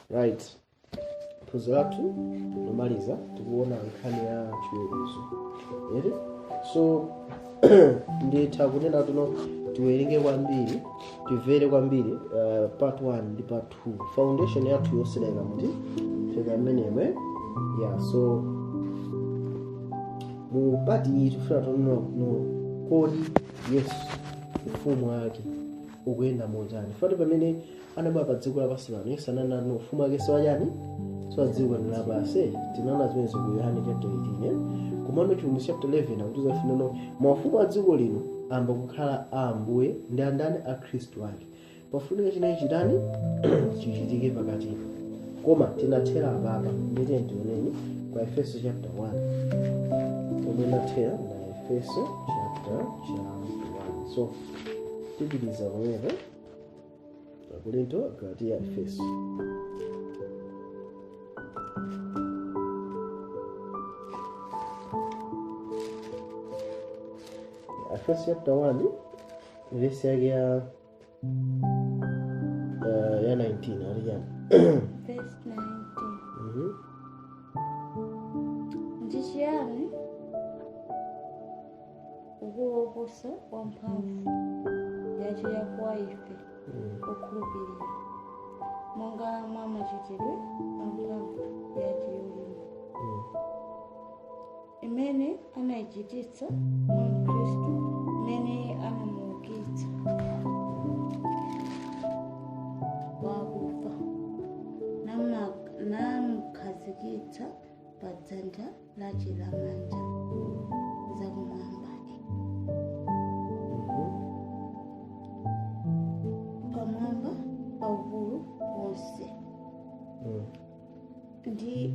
Right, phunziro lathu lomaliza tikuona nkhani ya chiweruzo, ere? So nditha kunena tuno tiwerenge kwambiri, timvere kwambiri part 1 ndi part 2. Foundation yathu yoseleka muti fika mmenemwe. Yeah, so mu part iyi tifuna tionena no kodi Yesu ufumu wake ukuyenda motani? Fati pamene anabwera pa dziko lapansi pano, Yesu ananena no ufumu wake siwachani, siwa dziko lapansi. Tinaona zimene ku Yohane chapter 18, eh? Komano Chivumbulutso chapter 11 akutiuza ife no maufumu a dziko lino amba kukhala a Ambuye ndi andani? A Khristu ake. Pafunika chinayi chitani chichitike pakatipo. Koma tinathera apapa, ndite tioneni kwa Efeso chapter 1, omwe nathera na Efeso chapter cha 1. So tipitiriza pomwepo, Akorinto, Galatiya, Efeso. Efeso chapter 1 verse yake ya 19 ali chani? Verse 19. Ndi chiyani ukulu woposa wa mphamvu yache ya kwa ife okhulupirira, monga mwa machitidwe a mphamvu yache yolimba, imene anayichititsa mwa Khristu, imene anamuukitsa kwa akufa, namukhazikitsa pa dzanja lache lamanja zakumwamba, pamwamba pa ukulu wonse ndi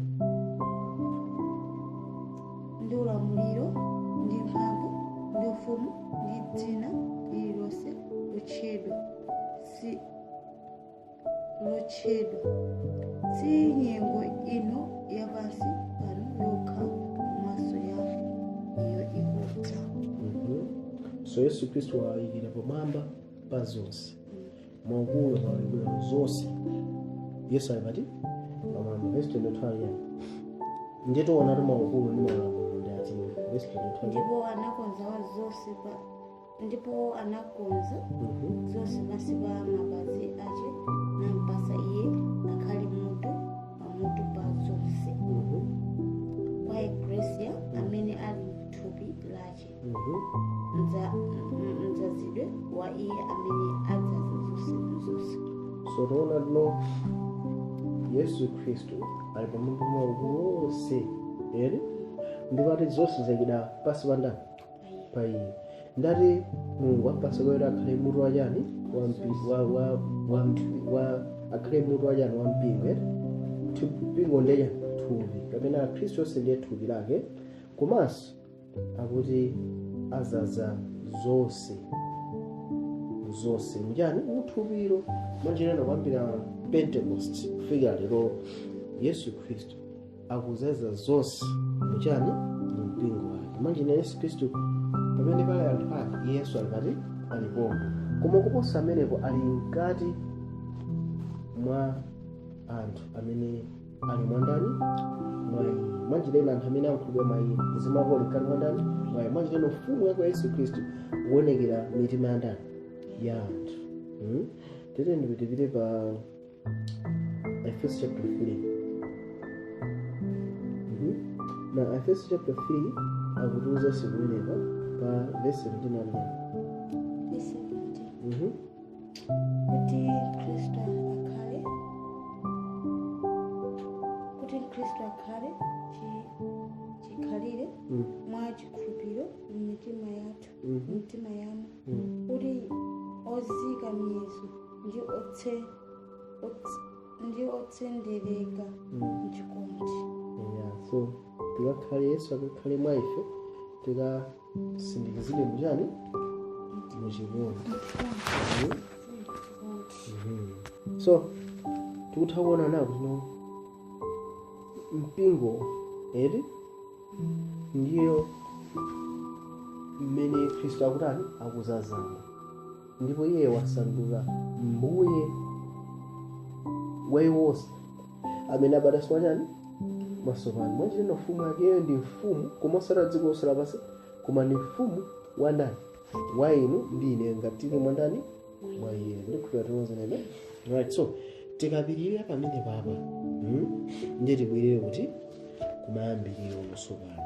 ulamuliro ndi mphamvu ndi ufumu ndi dzina lililonse lotchedwa si nyengo ino yapansi pano yokha, komanso ya iyo ikudza. So Yesu Khristu wayikira pamwamba pa zonse, maukulu, maulamuliro, zonse. Yesu ali pati? Pamwamba. Verse 22 ali yani? Ndiye tiona maukulu ndi maulamuliro ndi atiwo. Verse 22. Ndipo anakonza zonse pansi pa mapazi ache, nampasa iye akhale mutu pamutu pa zonse kwa Eklesia, amene ali thupi lache, mdzazidwe wa iye amene adzaza zonse mzonse. So tiona tino Yesu Khristu ali pamwamba pa maukulu onse, ere? Ndipo ati zonse zayikidwa pansi pa ndani? Pa iye. Ndati Mulungu ampasa kuti akhale mutu wachani? Wa akhale mutu wachani? Wa mpingo, ere? Mpingo ndiye chani? Thupi, kapena Khristu onse ndiye thupi lake. Komanso akuti azaza zonse zonse muchani? Muthupilo. Mwanjirana kuyambira Pentecost kufikira lero, Yesu Khristu akuzaza zonse muchani? Mu mpingo wake. Mwanjira Yesu Khristu pamene pali anthu ake, Yesu ali pati? Alipopo. Koma kuposa amenepo, ali mkati mwa anthu amene ali mwandani? Mwa iye. Mwanjira ina anthu amene ankhulupirira mwa iye, mzimu wake uli mkati mwa ndani? Mwa iye. Mwanjira ina ufumu wake wa Yesu Khristu ukuonekera mitima ya ndani? Ya anthu. Tete ndipitipite pa Efeso chapter 3. Na Efeso chapter 3 akutiuza sikumenepa pa verse 17 ali chani? Verse 17. Kuti Khristu akhale chikhalire mwa chikhulupiriro m'mitima yathu, mitima yanu, kuti ozika mizu ndi otsendereka mchikondi. Yeah, so tikakhale, Yesu akakhale mwa ife, tikasindikizidwe muchani? Muchikondi. So tikutha kuona nawo kuti mpingo, eri, ndiyo mmene Khristu akutani? Akuzazana. Ndipo iye wasanduka mbuye waiwonse. Amene abadwanso mwachani? Mwatsopano. Mwanjira ufumu wakeyo ndi mfumu, koma osati dziko lonse lapansi, koma ndi mfumu wa ndani? Wa inu ndi ine, ngati tili mwa ndani? Mwa iye. Ndikhulupirira tikonzenebe. Right, so tikapirira pamene papa, Ndiye tibwerere kuti kumayambiriro tsopano.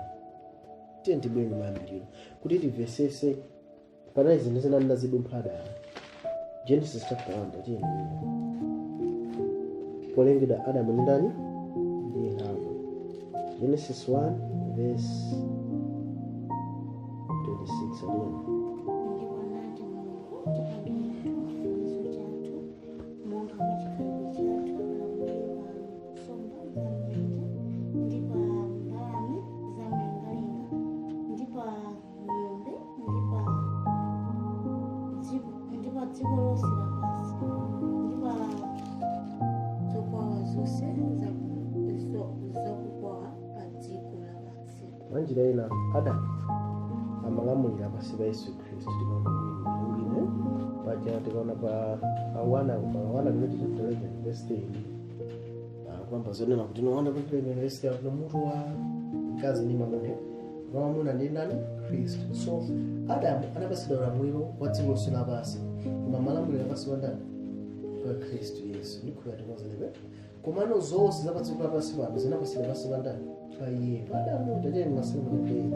Tiye tibwerere kumayambiriro kuti timvesese panali zinthu zina ndazidumpha dala. Genesis chapter 1, tatiye polengedwa Adamu ndi ndani? Ndi Hava. Genesis 1 verse 26 aliyani. Ndipo anati Mulungu, tipange munthu m'chifanizo chathu, monga mwa chikhalidwe chathu, alamulire pa nsomba za m'nyanja, ndi pa mbalame za mlengalenga, ndi pa ng'ombe, ndi pa dziko lonse lapansi, ndi pa zokwawa zonse zakukwawa pa dziko lapansi. Mwanjira ina Adamu amalamulira pansi pa Yesu Khristu. Tikaona bwino paja, tikaona pa awana pa 1 Korinto chapter 11 verse 3, kwamba zonena kuti no 1 Korinto 11 verse 3 no mutu wa mkazi ndi mwamuna, wa mwamuna ndi ndani? Khristu. So Adamu anapasidwa ulamuliro wa dziko lonse lapansi, koma amalamulira pansi pa ndani? Pa Khristu Yesu. Ndikhulupirira tikonzenebe. Komano zonse za pa dziko lapansi pano zinapasidwa pansi pa ndani? Pa iye, pa Adamu. Tatiyeni Masalimo chapter 8,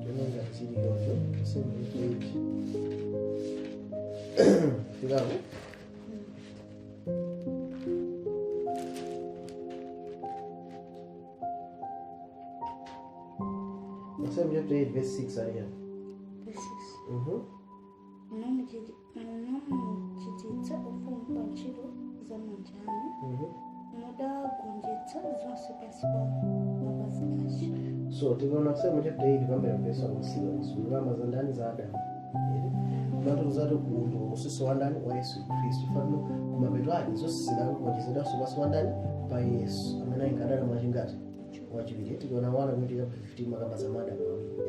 tione ngati chili choncho. Masalimo chapter 8 fikako. Masalimo chapter 8 verse 6 aliya. Verse 6. Munamuchititsa ufumu pa ntchito za manja anu, mudagonjetsa zonse pansi pa mapazi ake. So tikaona Masalimo chapter 8 pambera verse 1 kusungama za ndani? Za Adamu. Matoto undo usiso wa ndani? Wa Yesu Khristu. Fano kumapeto ake zonse zinagonjetsedwanso pansi pa ndani? Pa Yesu, amene ali Adamu wachingati? Wachiwiri. Tikaona 1 Korinto chapter 15 makamba za Adamu awiri.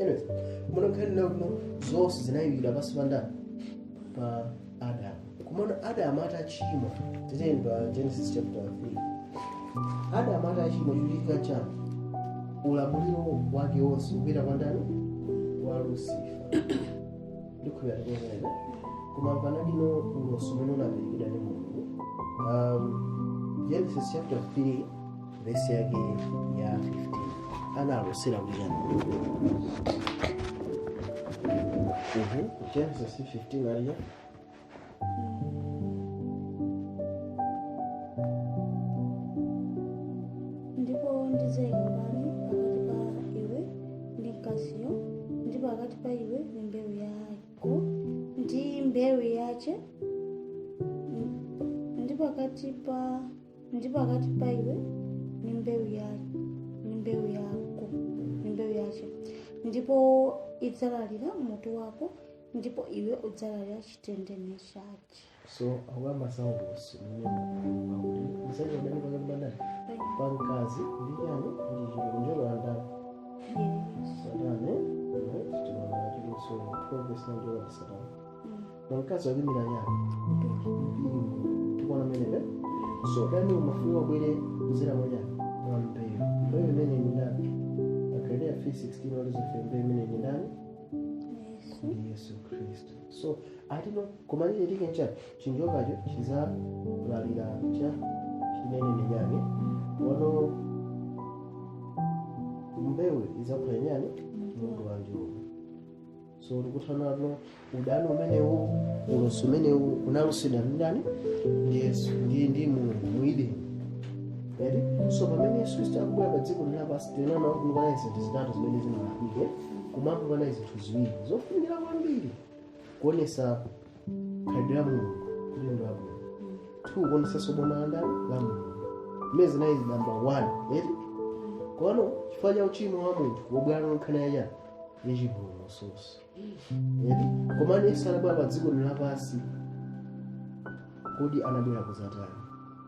Anyways, muno nkhani nakuno zonse zinayikidwa pansi pa ndani? Pa Adamu. Kumano Adamu atachimwa, titeni pa Genesis chapter 3, Adamu atachimwa, chochitika chani? Ulamuliro wake wonse kupita kwa ndani? Wa Lucifer. Ndikhulupirira tikonzene. Koma panalino ulosi umene unaperekedwa ndi Mulungu. Genesis chapter 3 verse yake ya 15 analosera kuti chani? Genesis 15 alija. Ndipo ndidzayika udani pakati pa iwe ndi mkaziyo, ndi pakati pa iwe ndi mbewu yako ndi mbewu yache, ndi pakati pa iwe ndi mbewu yako ndi mbewu yache, ndipo idzalalira mutu wako, ndipo iwe udzalalira chitendene chache. So akuyamba za ulosi umene akuti ndidzayika udani pakati pa ndani? Pa mkazi ndi chani? Ndi chinjoka. Njoka wa ndani? Satana. Right, tikaona chivumbulutso 12 verse 9, njoka ndi Satana. Na mkazi wakuimira chani? Mpingo. Tikuona menepe. So dani umafunika ubwere kudzera mwa chani? Mwa mbewu. Mbewu imene ndi ndani? Agalatiya 3:16 watizofe mbewu imene ndi ndani? Yesu. Ndi Yesu Khristu. So atino koma chichitike nchani? Chinjokacho chizalalira cha chinenene chake, wano mbewu idzaphwanya nyani? Mutu wa njoka. So tikuthanano udani umenewu, ulosi umenewu unalusidwa ndi ndani? Ndi Yesu, ndi Mulungu mu Edeni. Eti so pamene Yesu Khristu akubwera pa dziko lapansi, tinaona kuti panali zinthu zitatu zimene zinalakwike, komapo panali zinthu ziwiri zofunikira kwambiri kuonesa khalidwe la Mulungu kuti ndi labwino, two, kuonesanso boma la ndani? La Mulungu. Imene zinali number one. Eti kono chifukwa cha uchimo wa munthu wobwera nkhani yacha yachipulumutso. Eti komano Yesu anabwera pa dziko lapansi, kodi anabwera kuzatani?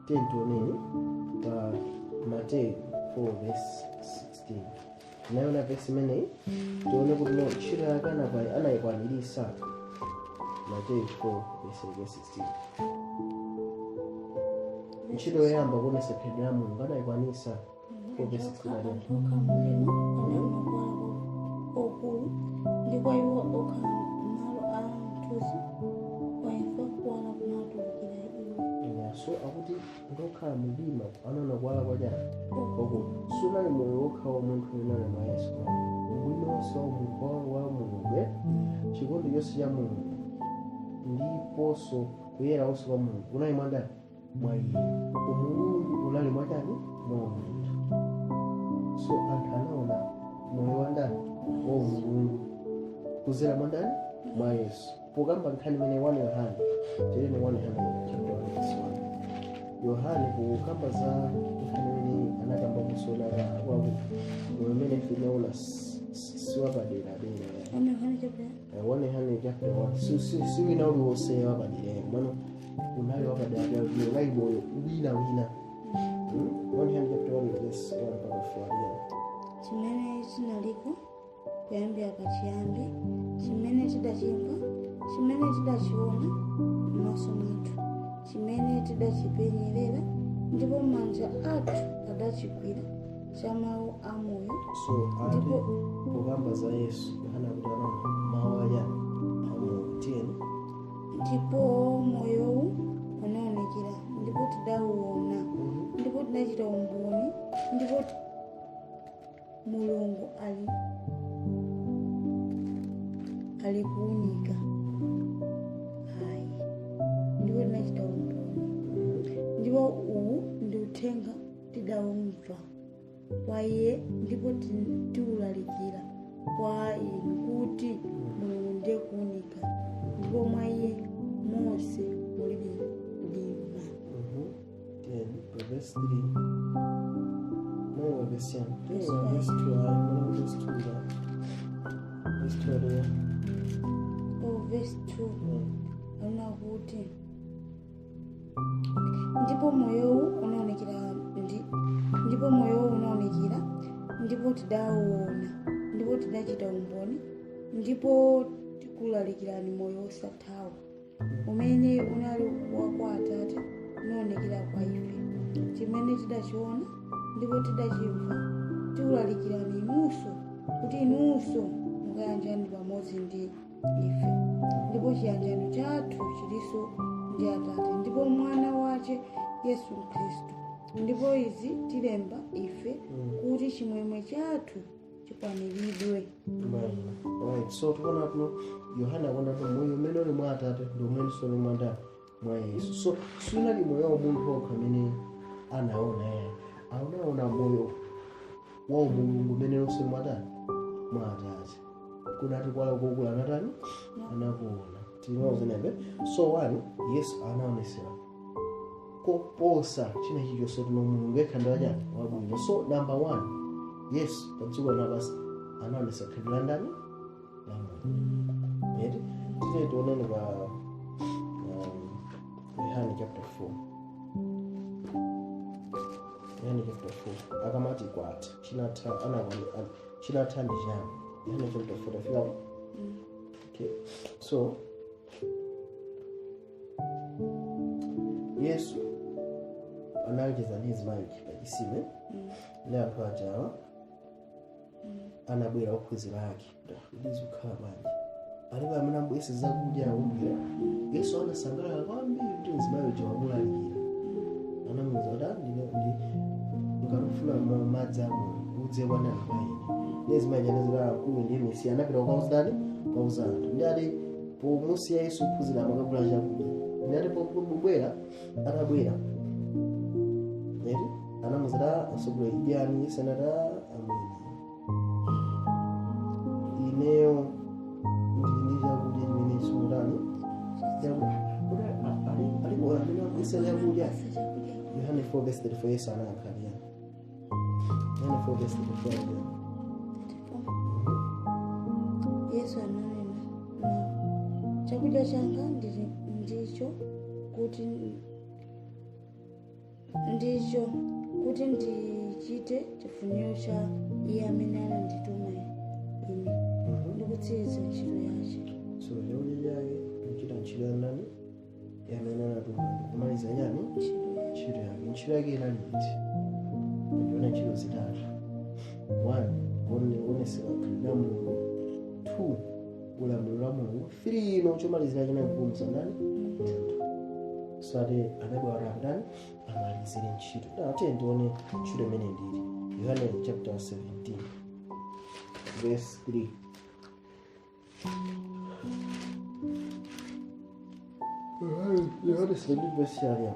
Tiye tioneni pa Mateyu 4 verse 16. Tinayiona verse imeneyi, tione kuti no ntchito yake anayikwanirisa. Mateyu 4 verse 16. Ntchito yoyamba kuonesa khalidwe la Mulungu adayikwanisa. 4 verse 16 ali. Anthu okhala mumdima anaona kuwala kwakukulu, ndi kwa iwo okhala m'malo a mthunzi wa imfa kuwala kunatulukira iwo. Yeah, so akuti ndokhala mumdima anaona kuwala kwachani? Kwakukulu. Sunali moyo wokha wa munthu unali mwa Yesu, ubwino wonse wa wa Mulungu, chikondi chonse cha Mulungu ndiponso kuyera wonse kwa Mulungu unali mwa ndani? Mwa iye. Umulungu unali mwachani? Mwa munthu. So anthu anaona moyo wa ndani? Wa umulungu kuzera mwa ndani? Mwa Yesu. Pokamba nkhani imene 1 Yohane, tiyeni 1 Yohane chapter 1 verse 1. Yohane kukamba za nkhani imene anakamba kusonaka waku moyo umene ife tinaona siwapaderadera. 1 Yohane chapter 1 Yohane chapter 1, si wina uliwonse wapadera, mano unali wapaderadera, unali moyo wina wina. 1 Yohane chapter 1 verse 1 mpaka 4, yeah. Chimene chinaliko kuyambira pachiyambi, chimene tidachimva, chimene tidachiona m'maso mwathu, chimene tidachipenyerera ndipo manja athu adachigwira, cha mawu amoyo. So ati pokamba za Yesu, Yohana akuti anaona mawu achani? Amoyo. Tiyeni. Ndipo moyowu unaonekera, ndipo tidauona, ndipo tidachita umboni, ndipo Mulungu ali kuunika ayi, ndipo tinachita umboni, ndipo uwu ndi uthenga tidawumva kwa iye, ndipo tiwulalikira kwa inu, kuti Mulungu ndiye kuunika, ndipo mwa iye monse mulibe mdima. Tiyeni pa verse 3. No, verse 1. Tiyeni pa verse 2. Ayi, no, verse 2 la. Verse 2 aliya. O, verse 2 aona kuti ndipo moyowu unaonekera ndipo moyowu unaonekera, ndipo tidawuona, ndipo tidachita umboni, ndipo tikulalikirani moyo wosathawa umene unali wa kwa Atate, unaonekera kwa ife. Chimene tidachiona ndipo tidachimva tikulalikirani inunso, kuti inunso mukayanjane pamodzi ndi ife, ndipo chiyanjano chathu chilinso ndi Atate ndipo Mwana wace Yesu Khristu. Ndipo izi tilemba ife kuti chimwemwe chathu chikwaniridwe. Right. So tikuona tuno Yohana akuona kuti moyo umene uli mwa Atate ndi umenenso uli mwa ndani? Mwa Yesu. So sunali moyo wa munthu okha amene anaona yeye. Anaona moyo wa umulungu umene lonse mwa ndani? Mwa Atate. Kunati kuwala kokula anatani? Anakuona. Tinozenebe. So one, Yesu anaonesera koposa china chilichonse kuti Mulungu yekha ndi wachani? Wabwino. So number one, Yesu pa dziko lapansi anaonesa khalidwe la ndani? La Mulungu. Eti tite tionene pa Yohane chapter 4. Yohane chapter 4 akamati kwatha, chinatha chinatha ndi chani? Yohane chapter 4, tafikapo. Okay, so Yesu anacheza ndi mzimayi pachisime ndi anthu ajawa anabwera ophunzira ake kuti zikukhala bwanji, alipo amene ambwese zakudya akumbwira. Yesu anasangalala kwambiri kuti mzimayi uja wamulalikira. Anamuwuza kuti, "Ah, ngati madzi amoyo udze kwa ndani? Kwa ine." Ndi mzimayi anazira akulu ndiye Mesiya. Anapita kukauza ndani? Kukauza anthu. Ndi ati pomusiya Yesu, ophunzira amakagula chakudya. Ndi ati pobwera, atabwera eti anamuwuza, "Asogolera, idyani." Yesu anati, "Amwene, ineyo ndili ndi chakudya chimene simutani alipo amene akuyesa chakudya." Yohane 4 verse 34, Yesu anayankha yani? Yohane 4 verse 34 yani? Yesu ananena nawo, "Chakudya changa ndicho kuti ndichite chifuniro cha iye amene anandituma ine ndikutsiriza ntchito yace." So chakudya chake ndikuchita ntchito ya ndani? Yamene anatuma, ndikumaliza chani? Ntchito. Ntchito yake. Ntchito yake inali iti? Ndiona ntchito zitatu. 1, kuonesera khalidwe la Mulungu. 2, ulamuliro wa Mulungu. 3, ino chomalizira chinali kupulumutsa ndani? Munthu. So ati anabwera ndani? Amalizire ntchito. Now tiye ndione ntchito imene ndili. Yohane chapter 17 verse 3. Yohane 17 verse yali.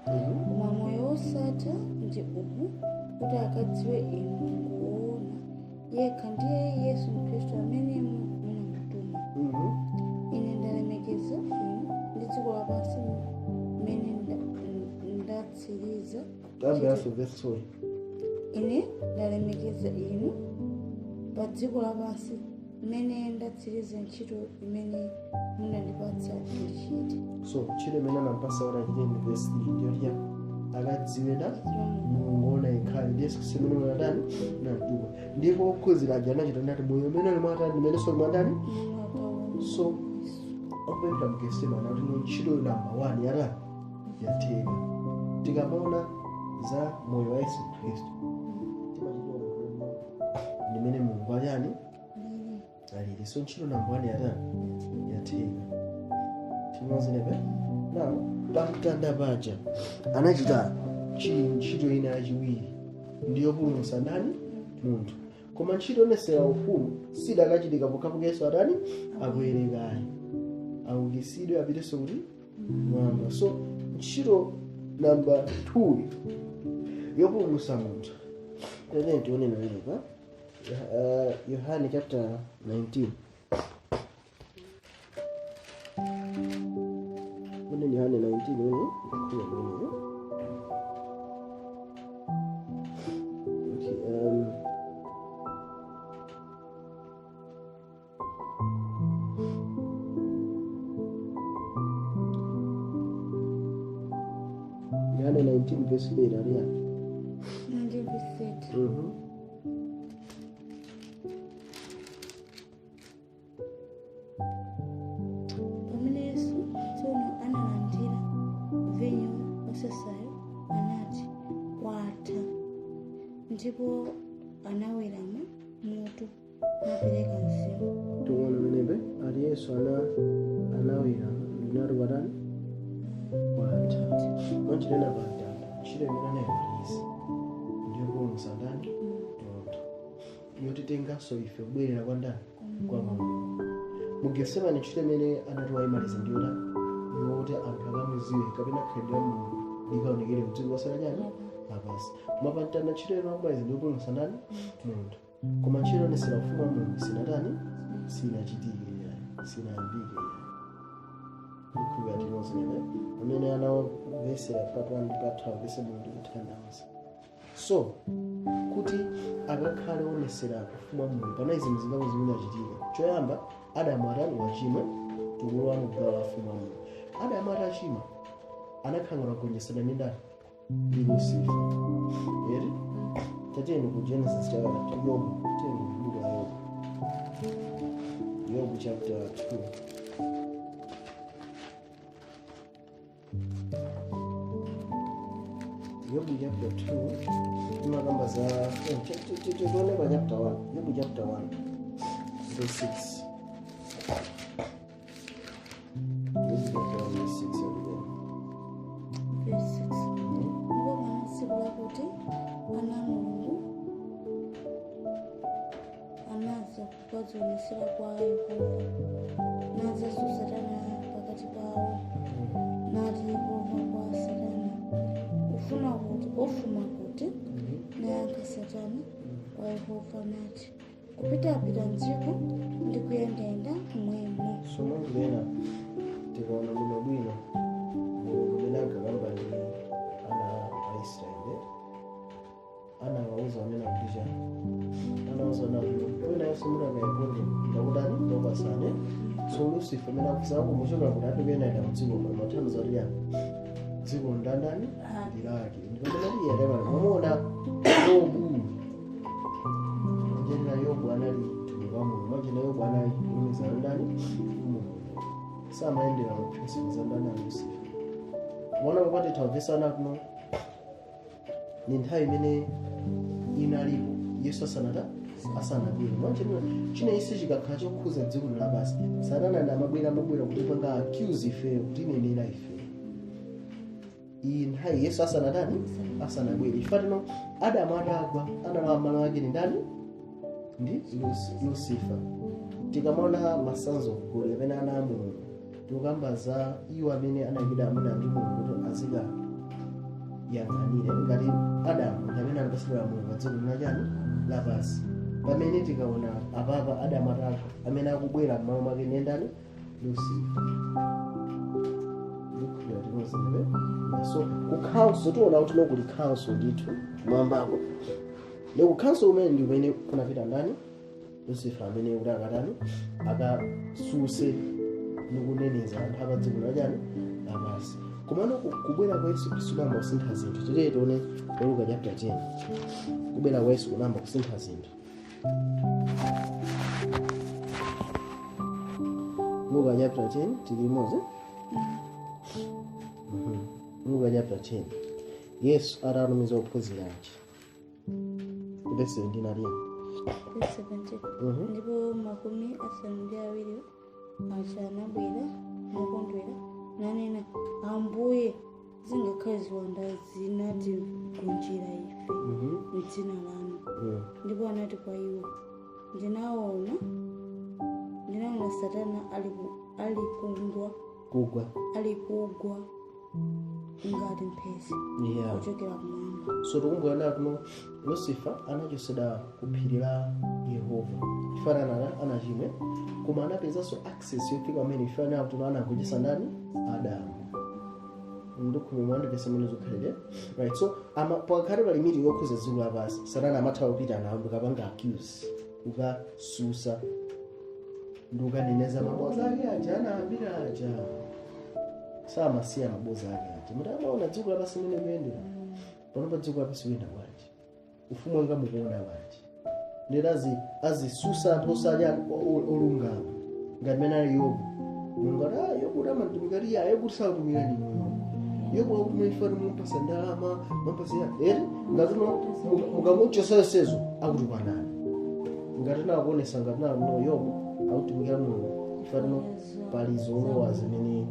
Koma moyo wosatha ndi uwu, kuti akadziwe inu Mulungu woona yekha, ndiye Yesu Khristu amene munamutuma. Ine ndalemekeza inu ndi dziko lapansi mmene ndatsiriza. Tamberanso verse, sorry. Ine ndalemekeza inu pa dziko lapansi mmene ndatsiriza ntchito imene munandipatsa ndichite. So ntchito imene anampasa kuti achite ndi verse 3 ndiyoti akadziwe da Mulungu woona yekhayo ndi Yesu Khristu amene munatani? Namtuma. Ndipo ophunzira aja anachita ndati moyo umene ali mwatani ndimenenso ali mwatani. So okupemphera mu Getsemani akuti no, ntchito namba 1 yatani? Yatheka. Tikamaona za moyo wa Yesu Khristu timachita ndimene Mulungu achani alili. So ntchito namba 1 yatani? Yatheka. Tinozenepe now pamtanda paja anachita ntchito ina yachiwiri, ndiyo pulumutsa ndani? Munthu. Koma ntchito yonesera ufumu sidakachitika pokhapokha Yesu atani? Akuyerekayi, aukitsidwe, apitenso kuti mwamba. So ntchito namba 2 yopulumutsa munthu, tene tione pamenepa Yohane chapter 19. One Yohane 19, one kuna mwenyewe. Okay, Yohane 19 verse 8 alia. 19 verse 8. Pamene Yesu tsono analandira vinyo osesayo, anati, "Kwatha," ndipo anawerama mutu napereka mzimu. Tuona menepe ali Yesu anawerama ndinati watani? Kwatha. Mwanjirena pamtanda ntchito imene anayimaliza ndiyo kupulumutsa ndani? Munthu, yotitenganso ife kubwerera kwa ndani? Kwa Mulungu. Mu Getsemani ntchito imene anati wayimaliza ndiyota yoti anthu akamuziwe kapena khalidwe la Mulungu likaonekere mdziko lonse lachani lapansi. Koma pamtanda ntchito imene akumaliza ndiyo kupulumutsa ndani? Munthu. Koma ntchito yonesera ufumu wa Mulungu sinatani? Sinachitike yayi, sinayambike yayi. Ndikhulupirira tinozenebe amene anawamvesera part 1 ndi part 2 amvese Mulungu kuthandiza. So kuti akakhale onesera ufumu wa Mulungu, panali zinthu zingapo zimene achitika. Choyamba, Adamu atani? Wachimwa. Tikulowa mu gawo la ufumu wa Mulungu. Adamu atachimwa anakhala kugonjetsedwa ndi ndani? Ndi Lucifer. Eri tatiyeni ku Genesis chapter Yobu, tiyeni ku buku la Yobu, Yobu chapter 2. Yobu chapter 2 imakamba za tione pa chapter 1, Yobu chapter 1 verse 6. Yobu chapter 1 verse 6 yakuti Verse 6. Ndipo pana tsiku lakuti ana a Mulungu anadza kukadzionetsera kwa Yehova, nadzanso Satana pakati pawo. Nati Yehova kwa Satana, "Ufuna kuti? Ufuma kuti?" Nayankha Satana kwa Yehova nati, "Kupitapita mdziko ndi kuyendayenda momwemo." So mwanjirena tikaona bwino bwino, Mulungu amene ankakamba ndi ana a Israeli anawauza anena kuti chani? Anawauza ana kuti wina yense mutakayikonde ndakutani? Ndakupasane. So Lucifer amene akufusa kumuchoka kuti ati kuyendayenda mdziko muno mathandiza kuti yani dziko ndandani? Ndilake. Ndipo pamene iye adakala mwamuona Yobu, njenera Yobu anali mtumiki wa Mulungu. Mwanjena Yobu anali kulumizana ndani? Mulungu. Samayendera mu principles za ndani? A Lucifer. Timaona papati tawavesana kuno ni nthawi imene inalipo Yesu asanata asanabwere. Mwanjira china isi chikakhala chokhuza dziko lapansi, Satana ndi amabwera kutipanga accuse ifeyo, kutinenera ifeyo. Iyi nthawi Yesu asanatani, asanabwere. Chifukwa tino Adamu atagwa, analowa malo ake ndi ndani? Ndi Lucifer. Tikamaona ma sons of God amene ana a Mulungu, tikukamba za iwo amene anayikidwa amene ndi Mulungu kuti azikayang'anire, ngati Adamu ndi amene anapasidwa Mulungu pa dziko lachani, lapansi. Pamene tikaona apapa Adamu atagwa, amene akubwera m'malo mwake ndi ndani? Lucifer. Ndikhulupirira tinozibe. So ku council tiona kuti no, kuli council ndithu kumwambako. Ndi ku council umene ndi umene kunapita ndani? Lucifer, amene kuti akatani, akasuse ndi kuneneza anthu apa dziko lachani, lapansi. Komano kubwera kwa Yesu Khristu kunayamba kusintha zinthu. Titiye tione Luka chapter 10. Kubwera kwa Yesu kunayamba kusintha zinthu. Luka chapter 10, tili limodzi. Luka chapter 10, Yesu atatumiza ophunzira ake, verse 17 aliya. Verse 17. Ndipo 70 aja anabwera mokondwera nanena, "Ambuye, zingakhale ziwanda zinatigonjera ife m'dzina lanu." Ndipo anati kwa iwo, Ndinaona Satana ali kugwa Kugwa. Ali kugwa ngati mphezi kuchokera kumwamba." So tikumbukira nakuno Lucifer anachosedwa ku phiri la Yehova chifanana anachimwe, koma anapezanso access yofika pamene ifanana kuti anagonjetsa ndani? Adamu. Ndikhulupirira mwandipesa mene zikhalire, right? So ama pakhale pali meeting yokhuza dziko lapansi, Satana amatha kupita nawo ndikapanga accuse, kukasusa ndikuneneza maboza ake aja anayambira aja. Samasiya maboza ake aja muti amaona dziko lapansi mene kuyendera pano. Pa dziko lapansi kuyenda bwanji? Ufumu wanga mukuona bwanji? Ndeti azisusa anthu osadya olungama ngati mene ali Yobu. Mulungu ati, "Ah, Yobu umatumikira iya, Yobu sakutumikira ni Mulungu. Yobu akutumira ife mumpasa ndalama, mumpasa ya eri ngati no mukamuchosesezo akutukwanani." Ngati nakuonesa ngati no Yobu akutumikira Mulungu ife no pali zolowa zimene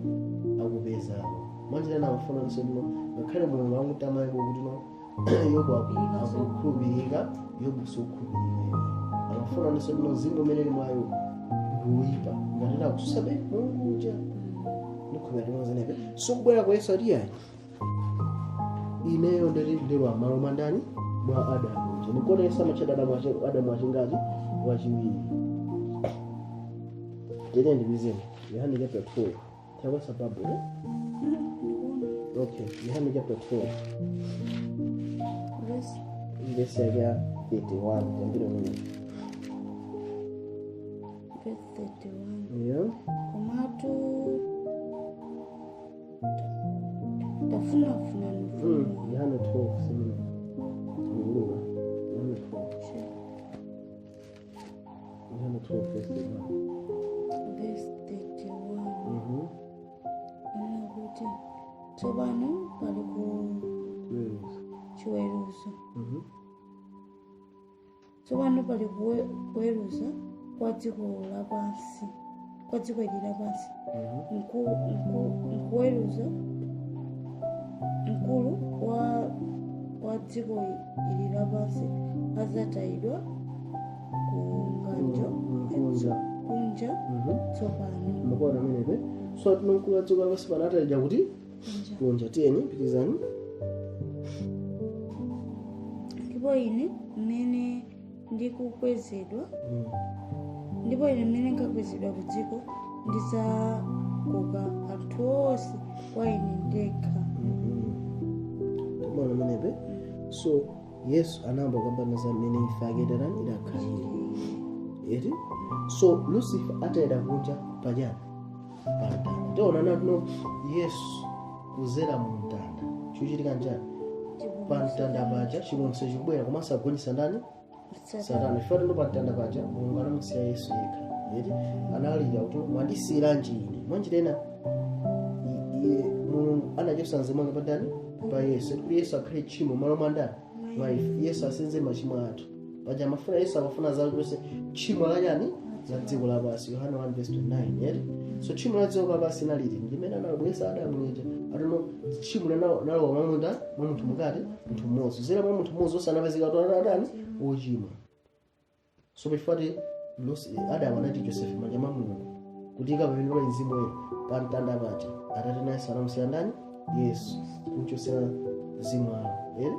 akupezapo. Mwanjira namafuna nseno ngakhale Mulungu akutama Yobu kuti no, Yobu akukhulupirika, Yobu sikukhulupirika. Amafuna nso no mzimu umene uli mwa Yobu ndiwoyipa ngati nakususabe Mulungu uja. Ndikhulupirira timozenepe. So kubwera kwa Yesu ati, "Ayi, ineyo ndati ndilowa malo mwandani? Mwa Adamu uja." Nikona Yesu amatchedwa Adamu Adamu wachingati? Wachiwiri. Tete ndipizeni Yohane chapter 12 chakwa sababu, eh? Ndikuona. Okay, Yohane chapter 12. Verse Verse yake ya 31, yambire mwenye. Verse 31. Yeah. Komatu tafunafunani ufumu Yohane 12 simina Nguluka. Yohane 12. Yohane 12 verse 31. Verse 31. Nena kuti tsopano pali ku Chiweruzo. Chiweruzo. Tsopano pali kuweruza kwa dziko lapansi, kwa dziko ili lapansi. Nkuweruza mkulu wa dziko ili lapansi adzatayidwa ku nganjo Kunja. Kunja tsopano. Mukuona amenepe? So tino mkulu wa dziko lapansi pano atayidwa kuti? Kunja. Kunja. Tiyeni, pitizani. Ndipo ine mmene ndikukwezedwa ndipo ine mmene nkakwezedwa ku dziko, ndidzakoka anthu onse kwa ine ndekha. Mukuona amenepe? So Yesu anayamba kukambana za mmene imfa yake itatani, idakhalire eti. So Lucifer atayida kunja pachani? Pamtanda. Tiona natino Yesu kuzera mu mtanda chikuchitika njani pamtanda paja? Chipulumutso chikubwera komanso agonjetsa ndani? Satana. Ife tino pamtanda paja Mulungu anamusiya Yesu yekha eti. Analira kuti, "Mwandisiyiranji ine?" Mwanjira ina Mulungu anachosa mzimu wake pandani? Pa Yesu, kuti Yesu akhale tchimo malo mwa ndani? Mwa ife. Yesu asenze machimo athu. Paja amafuna, Yesu amafuna zachose tchimo la chani? Za dziko lapansi. Yohana 1 verse 29, eti? So tchimo la dziko lapansi naliti? Ndimene analobwesa Adamu lija atono tchimo nalowa mwa munthu, mwa munthu mukati, munthu mmodzi, zera mwa munthu mmodzi onse anapezeka kuti adani ochimwa. So pachifukwa Adamu anati Josefe manja mwa Mulungu kuti ikapamene pali mzimu woyera pa mtanda paja, atate nayenso anamusiya ndani? Yesu, kumchosera mzimu wawo, ere?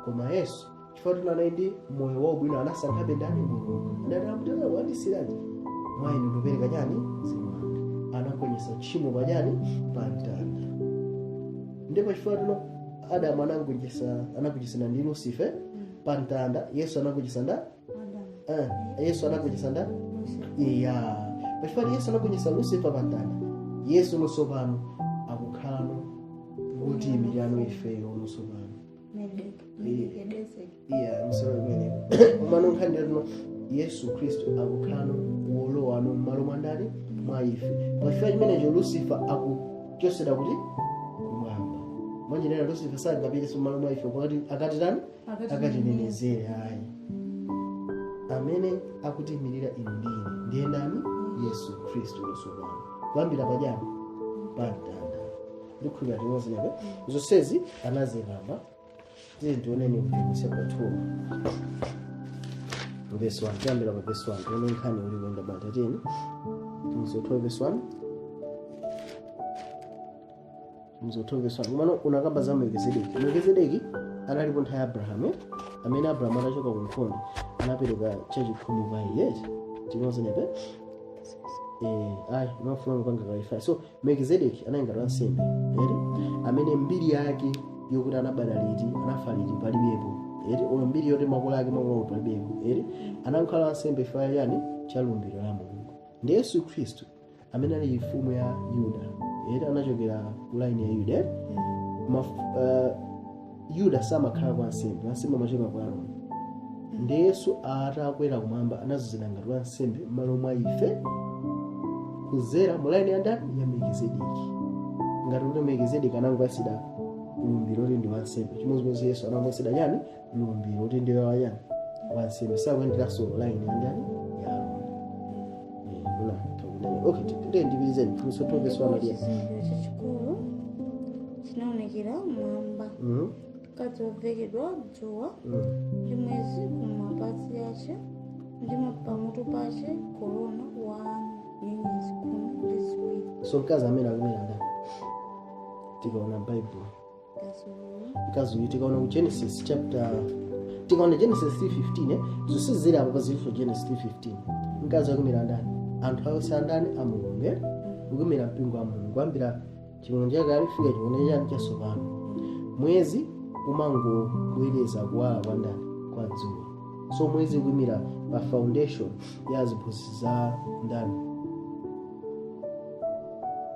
Koma Yesu, chifukwa kuti anali ndi moyo waubwino, anasankhabe ndani? Mulungu. Adati amutera wandisiranji mwa ine, ndikupereka chani? Mzimu wanga. Anagonjetsa tchimo pachani? Pa mtanda. Ndipo chifukwa tino Adamu anagonjetsa, anagonjetsana ndi Lucifer pa mtanda, Yesu anagonjetsa nda? Adamu. Yesu anagonjetsa nda? Iya, pachifukwa Yesu anagonjetsa Lucifer pa mtanda, Yesu nonsopano akukhalano kuti imirano ifeyo nonsopano. Melkizedeki. Iya, msoro imeneko umano nkhani tino Yesu Khristu akukhalano wolowano m'malo mwa ndani? Mwa ife. Pachifukwa chimenecho Lucifer akuchosera kuti kumwamba. Mwanjinena Lucifer sangapiteso m'malo mwa ife kwati akati tani? Akatinenezere, ayi. Amene akutiyimirira inu ndi ine ndiye ndani? Yesu Khristu nonsopano, kuyambira pachani? Pa mtanda. Ndikhulupirira timozinepe zonsezi anazikamba. Tiye tioneni kuti chapter 2 verse 1, tiyambira pa verse 1, tione nkhani uli kuyenda bwanji. Tiyeni, Chivumbulutso 2 verse 1, Chivumbulutso 2 verse 1. Kumano unakamba za Melkizedeki. Melkizedeki analipo nthawi ya Abrahamu, eh? Amene Abrahamu atachoka ku nkhondo anapereka chachikhumi kwa iye. Timozinepe, ayi, mafuna kupanga clarify. So Melkizedeki anali ngati wansembe, eri, amene mbiri yake yokuti anabadwa liti, anafa liti, palibepo, eri, olo mbiri yoti makolo ake, makolo palibepo, eri. Anakhala wansembe fa yani? Cha lumbiro la Mulungu. Ndi Yesu Khristu amene ali mfumu ya Yuda, eri, anachokera ku line ya Yuda, eri. Yuda samakhala kwa nsembe, wansembe amachoka kwa Aroni. Ndi Yesu atakwera kumwamba anazozedwa ngati wansembe m'malo mwa ife kuzera mu line ya ndani? Ya Melkizedeki. Ngati kuti Melkizedeki anangopatsidwa lumbiro kuti ndi wansembe, chimodzimodzi Yesu anangopatsidwa chani? Lumbiro kuti ndi wachani? Wansembe. Sakuyenderanso line ya ndani? Ya Aroni. Muna takunene. Okay, tite ndipitizeni Chivumbulutso 2 verse 1 aliya. Chizindikiro chachikulu chinaonekera mwamba, mkazi wovekedwa dzuwa ndi mwezi kumapazi ace, ndi pamutu pace korona wa nyenyezi 12. So mkazi amene akumera ndani tikaona Bible? Mkazi uyu. Mkazi uyu tikaona ku Genesis chapter, tikaona Genesis 3:15, zonse zili apo pazilipo. Genesis 3:15, mkazi akumira ndani? Anthu onse andani? A Mulungu, eh? Ukumira mpingo wa Mulungu kuyambira Chipangano Chakale kufika Chipangano chani? Chatsopano. Mwezi umangobwereza kuwala kwa ndani? Kwa dzuwa. So mwezi ukuyimira pa foundation ya ziphunzitso za ndani,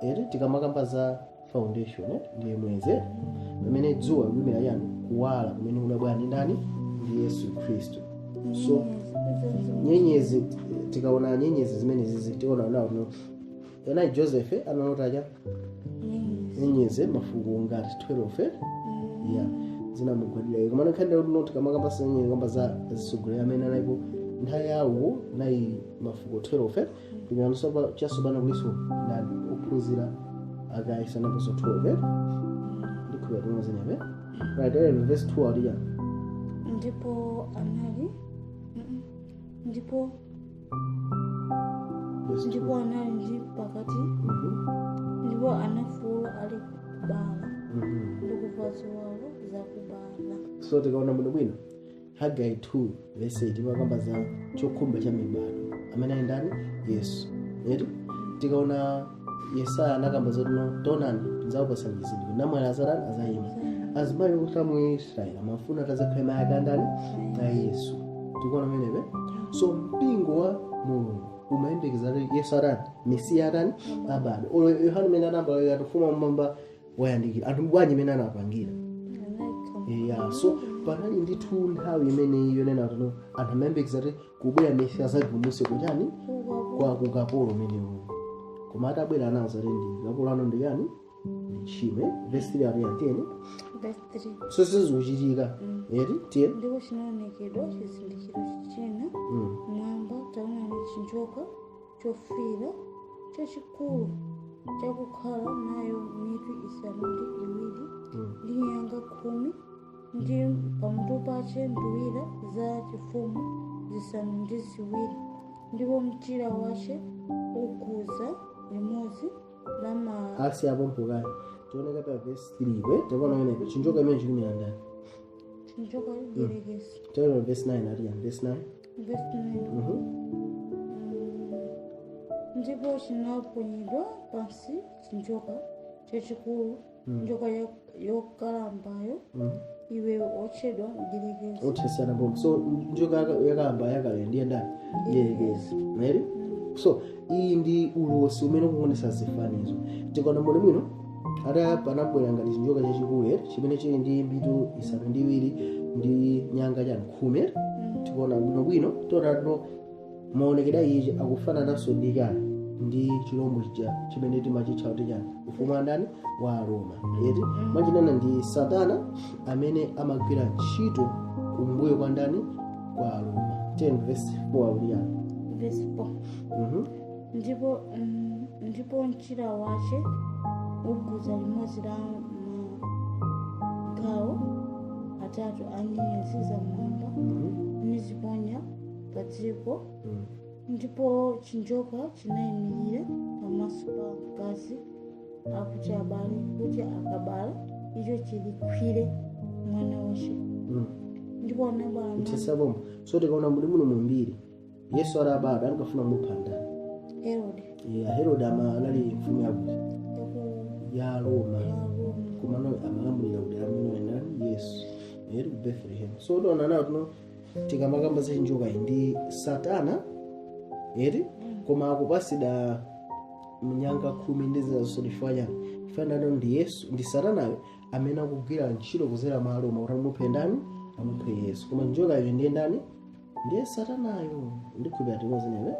ere? Tikamakamba za foundation, ndiye mwezi, eh? Pamene dzuwa likuyimira yani? Kuwala kumene kunabwera ndi ndani? Ndi Yesu Khristu. So nyenyezi, tikaona nyenyezi zimene zizi tikaona nawo no ena Joseph analota cha nyenyezi mafuko ngati 12, eh? Yeah, zinamugwadira. Koma nkhani kuti no tikamakamba za nyenyezi, kamba za zisogolera amene analipo nthawi yawo nayi mafuko 12, eh? Tikaona chatsopano kuliso ndani? Ophunzira akayisanaponso 12, eh? Ndikhulupirira timozinepe, right? Verse 2 aliya. Ndipo anali ndipo Verse ndipo 2. Anali ndi pakati ndipo anafuwula ali kubala ndi kuva ziwalo zakubala. So tikaona bwino bwino Hagai 2 verse 8 imakamba za chokhumba cha mibado amene ali ndani? Yesu, eti? Tikaona Yesaya anakamba zoti no, taonani, ndidzakupasani chizindikiro, namwali azatani? Azayima. Azimayi okhala mu Israeli amafuna atazakhala mayi ake andani? A Yesu. Tikuona menepe. So mpingo wa Mulungu umayembekeza kuti Yesu atani? Mesiya atani? Abadwe. Olo Yohana mene anamba ati ufumu wamwamba wayandikira, anthu bwanji mene anapangira? Yeah, so panali ndithu nthawi imene yonena kuti no, anthu amayembekeza kuti kubwera Mesiya azapulumutse kuchani? Kwa kukapolo umenewu. Koma atabwera anawuza kuti ndi kapolo ano ndi yani? Ndi tchimo. Verse 3 ati antiyeni. Verse 3. So sizikuchitika eti tiye. Ndipo chinaonekedwa chizindikiro china mwamba, taonani chinjoka chofira chachikulu chakukhala nayo mitu 7 ndi nyanga 10, ndi pamutu pache nduwira za chifumu 7, ndipo mchira wache uguza limodzi la ma Asi apompokani tioneka pa verse 3 kwe takuona wenepo chinjoka imene chikumira ndani? Chinjoka Mdierekezi. Taona verse 9 ati yani verse 9. Verse 9. Ndipo chinaponyedwa pansi chinjoka chachikulu, njoka yokalambayo, iwe otchedwa Mdierekezi. Othesana pomwe. So njoka yakalamba yakale ndiye ndani? Mdierekezi meri. So iyi ndi ulosi umene ukuonesa zifanizo. Tikaona mboni bwino ata panabwera ngati chinjoka chachikulu eti chimene chili ndi mitu 7 ndi nyanga chani 10 eti. Tikuona bwinobwino tiona tino maonekedwe ichi akufanananso ndi chani? Ndi chilombo chija chimene timachitcha kuti chani? Ufumu wa ndani? Wa Roma eti. Mwachinena ndi Satana amene amagwira ntchito kumbuyo kwa ndani? Kwa Roma. 10 verse 4 akuti chani? Verse 4. Ndipo mchira wache uguza limodzi la magawo atatu a nyenyezi za mwamba, niziponya pa dziko. Ndipo chinjoka chinayimirira pamaso pa mkazi akuti abale, kuti akabala icho chilikwire mwana wache. Ndipo anabala mwana. Kuthesa pomwe. So tikaona muli muno mumbiri Yesu adabadwa ankafuna kumupha ndani? Herode. Yeah, Herode anali mfumu yakuti? Ya Roma. Ya Roma. Komano amalamulira kuti amene ndani? Yesu eri ku Bethlehem. So tiona nawo tino tikamakamba za chinjoka iyi ndi Satana eri, koma akupasida mnyanga 10 ndi zina zonse chifukwa chani? Chifukwa ndi Yesu ndi Satanayo amene akugwira ntchito kuzera mwa Roma kuti amuphe ndani? Amuphe Yesu. Koma njoka iyo ndiye ndani? Ndiye Satanayo. Ndikhulupirira timozinewe.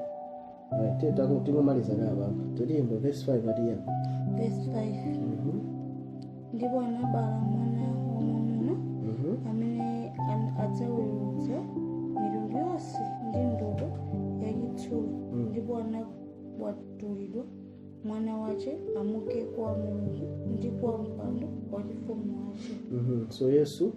Right, tingomaliza kapa apa. Tilimba verse 5 ati yani. Verse 5. Ndipo anabala mwana wamwamuna amene adzaweruza mitundu yonse ndi ndodo yachitsulo. Ndipo anakwatulidwa mwana wache amuke kwa Mulungu ndi kwa mpando wachifumu wache. So Yesu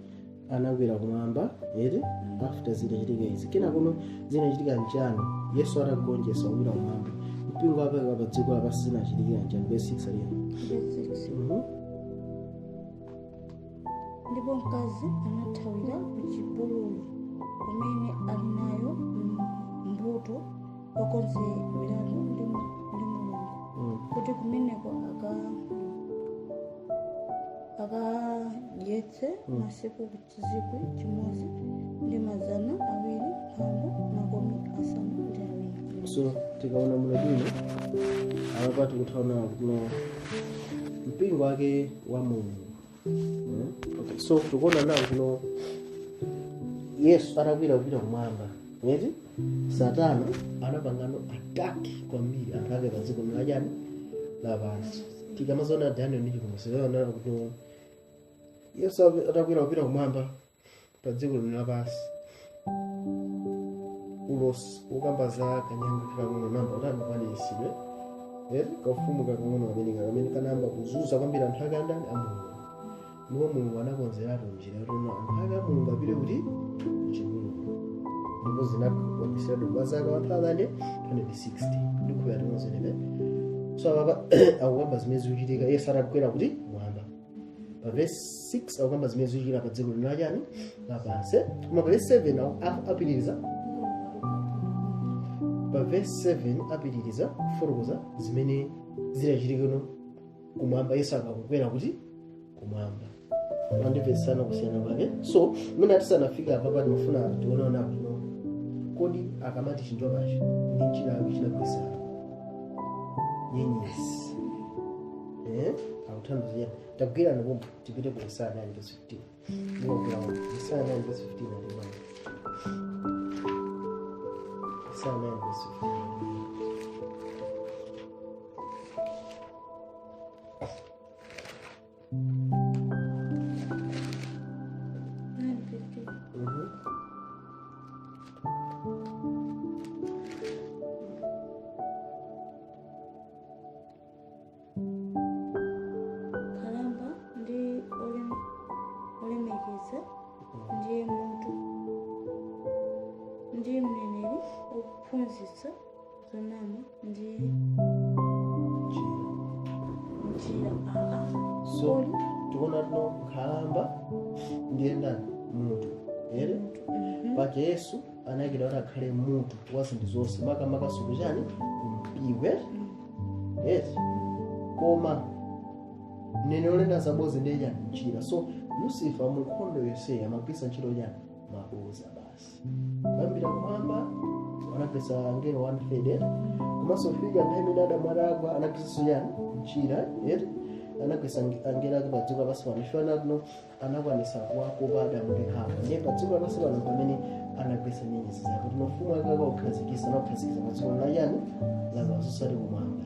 anakwera kumwamba eti after zitachitika izi. Kenakono zinachitika njani? Yesu atagonjetsa kupita kumwamba, mpingo apeka pa dziko lapansi zinachitikira njani? Verse 6 aliya. Verse 6. Ndipo mkazi anathawira ku chipululu kumene ali nayo mbuto yokonzedweratu ndi Mulungu, kuti kumeneko akadyetse masiku 1257. So tikaona muno bwino apa tikuthaona kuno mpingo wake wa Mulungu. Okay. So tikuona nawo kuno Yesu atakwera kupita kumwamba eti Satana anapangano attack kwambiri anthu ake pa dziko lachani lapansi. Tikamazoona Daniel ndi chikumbutso kuti Yesu atakwera kupita kumwamba pa dziko lino lapansi, ulosi ukamba za kanyanga kakang'ono namba kuti amakwaniritsidwe eti kaufumu kakang'ono kamene kanayamba kuzunza kwambiri anthu ake andani? A Mulungu. Ndipo Mulungu anakonzeratu njira yoti anthu ake a Mulungu apite kuti kuchipululu, ndipo zinakwaniritsidwa kwa zaka 160. Ndikhulupirira timozenebe. So apapa akukamba zimene zikuchitika Yesu atakwera kuti kumwamba. Pa verse 6 akukamba zimene zikuchitika pa dziko lino lachani lapansi. Koma pa verse 7 apitiriza, pa verse 7 apitiriza kufotokoza zimene zinachitika kumwamba Yesu akakukwera kuti kumwamba. Andimvetsana kusiyana kwake. So mwina tisanafika apapa ndimafuna tioneona kuno kodi akamati chinjokachi ndi njira yake chinagwisa nyenyezi akuthandiza tagwira ndipo tipite ku Yesaya 9 verse 15. Ndikugwira Yesaya 9 verse 15 ati bwana. Yesaya 9 verse 15. Wophunzitsa zonama ndi Njira. Njira aa. So tikuona tino nkhalamba ndiye ndani? Mutu ere. Paja Yesu anayikidwa kuti akhale mutu wa zinthu zonse, makamaka kuchani? Kumpingo, yes. Koma mneneri wonena zaboza ndiye chani? Njira. So Lucifer mu nkhondo yonseyi amagwiritsa ntchito chani? Maboza basi. Kuyambira kumwamba anagwiritsa angelo one third, komanso kufika nthawi imene Adamu adagwa anagwiritsanso chani? Njira eti. Anagwiritsa angelo ake pa dziko lapansi pano chifukwa tino anakwanisa kuwakopa Adamu ndi Hava. Ndiye pa dziko lapansi pano pamene anagwiritsa nyenyezi zake kuti mafumu ake akaukhazikisa, anaukhazikisa pa dziko lachani? Lapansi, osati kumwamba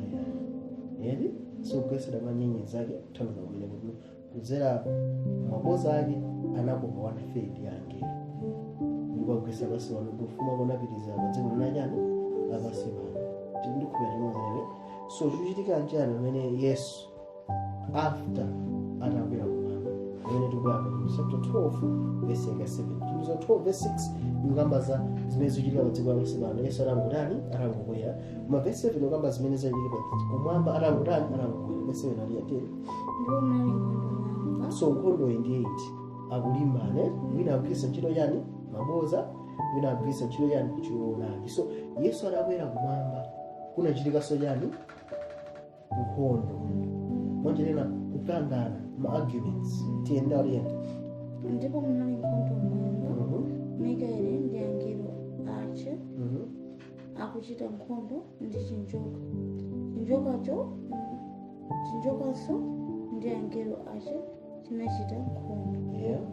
eti. So kugwiritsidwa kwa nyenyezi zake kuthandiza kumene kuti kudzera maboza ake anakopa one third ya angelo ndipo agwiritsa pansi pano kuti ufumu wake unapitiriza pa dziko lachani? Lapansi pano. Tikukhulupirira limodzi. So chikuchitika nchani pamene Yesu after atakwera kumwamba? Pamene tikubwera pa chapter 12 verse yake 7, Chivumbulutso 12 verse 6 ikukamba za zimene zikuchitika pa dziko lapansi pano Yesu atangotani? Atangokwera. Koma verse 7 ikukamba zimene zachitika kumwamba atangotani? Atangokwera. Verse 7 ali atero. Ndipo munali nkhondo mwamba. So nkhondo iyi ndi 8 akulimbana. Wina akugwiritsa ntchito chani? Maboza. Wina akugwiritsa ntchito chani? Choonadi. So Yesu atakwera kumwamba kunachitikanso chani? Nkhondo, mwanjerena kukangana, ma arguments. Tiyenda aliyenda. Ndipo munali nkhondo mwamba, Mikaeli ndi angelo ache akuchita nkhondo ndi chinjoka. Chinjokanso ndi angelo ache chinachita nkhondo,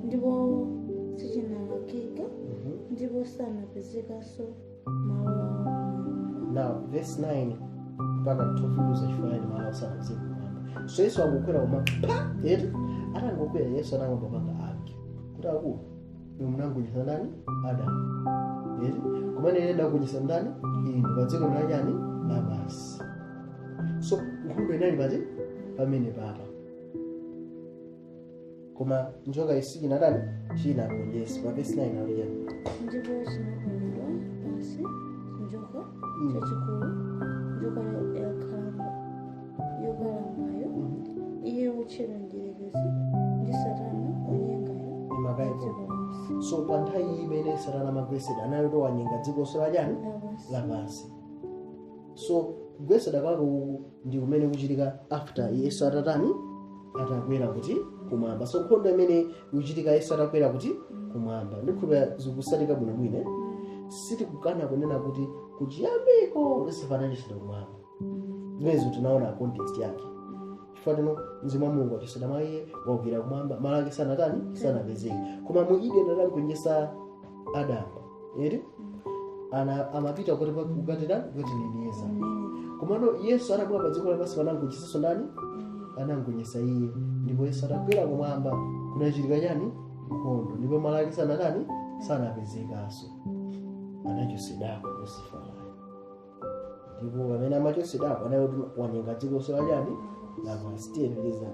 ndipo sichinalakika, ndipo sanapezekanso malo awo mmwamba. Now verse 9 mpaka 12 chifukwa malo asanapezeke kumwamba. So Yesu akukwera kumwamba pa eti. Atangokwera Yesu anangopanga argue kuti, akulu, inu munangonjetsa ndani? Adamu eti. Kumene ine ndagonjetsa ndani? Inu, pa dziko lachani? Lapansi. So nkhondo inali pati? Pamene papa. Koma njoka isichinatani? Chinagonjetsa. Pa verse 9 aliyani? Ndipo chinaponyedwa pansi chinjoka chachikulu, njoka yokalambayo, iye wotchedwa Mdierekezi ndi Satana, wonyengayo Imakayipo. dziko lonse. So pa nthawi imene Satana amagwetsedwa anali wanyenga dziko lachani? Lapansi. Lapansi. So kugwetsedwa kwake uku ndi kumene kuchitika after Yesu atatani? Atakwera kuti? Kumwamba. So nkhondo imene ikuchitika Yesu atakwera kuti? Kumwamba. Ndikhulupira zikusatika bwinobwino. Sitikukana kunena kuti kuchiyambiko Lucifer anachotsedwa kumwamba. Zimenezo tinaona context yake, chifukwa tino mzimu wa Mulungu wachotsedwa mwa iye, wakwera kumwamba, malo ake sanatani? Sanapezeke. Koma mu Eden atamgonjetsa Adamu eti, ana amapita kuti kukatera kukatineneza. Komano Yesu atabwera pa dziko lapansi anangonjetsanso ndani? Anangonjetsa iye. Ndipo Yesu atakwera kumwamba kunachitika chani? Nkhondo. Ndipo malo ake sanatani? Sanapezekanso. Anachotsedwako Luciferayo. Ndipo pamene amachotsedwako anali kuti wanyenga dziko lonse lachani? Lapansi. Tiyepiriza.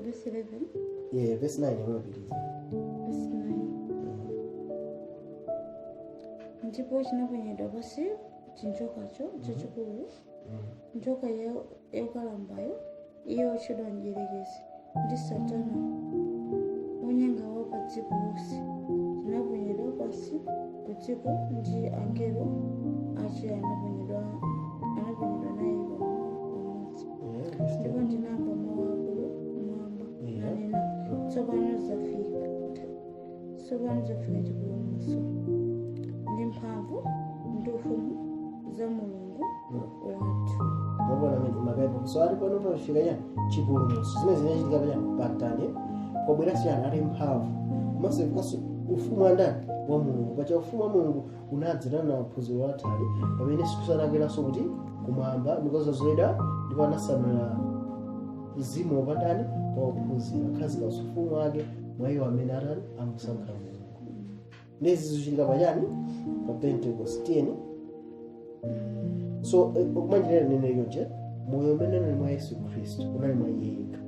Verse 11. Yeah, verse 9 imapitiriza. Verse 9: Ndipo chinaponyedwa pansi chinjokacho chachikulu, njoka yokalambayo, iye wotchedwa Mdierekezi ndi Satana, wonyenga wa pa dziko lonse, chinaponyedwa pansi ku dziko, ndi angelo ache anaponyedwa naye pamodzi. Yeah, verse Ndipo 10. ndinamva mawu akulu mmwamba nanena, "Tsopano zafika chipulumutso ndi mphamvu ndi ufumu za Mulungu wathu." Mwaona amene makayipo. So ali pano pafika chani? Chipulumutso. Zimene zinachitika pachani? Pamtanda. Kwabwera chani? Ali mphamvu, komanso ifikanso ufumu wa ndani? Wa Mulungu. Pacha ufumu wa Mulungu unadzerana na phunziro lathali pamene Yesu Khristu anakweranso kuti? Kumwamba, ndikozozoledwa, ndipo anasanula mzimu wopandani pa ophunzira, khazika ufumu wake mwa iwo amene atani? Amusankha Mulungu. Ndezi zikuchitika pachani? Pa Pentecost. Tiyeni. So kumanjirera nene yonje, moyo umene unali mwa Yesu Khristu unali mwa iye yekha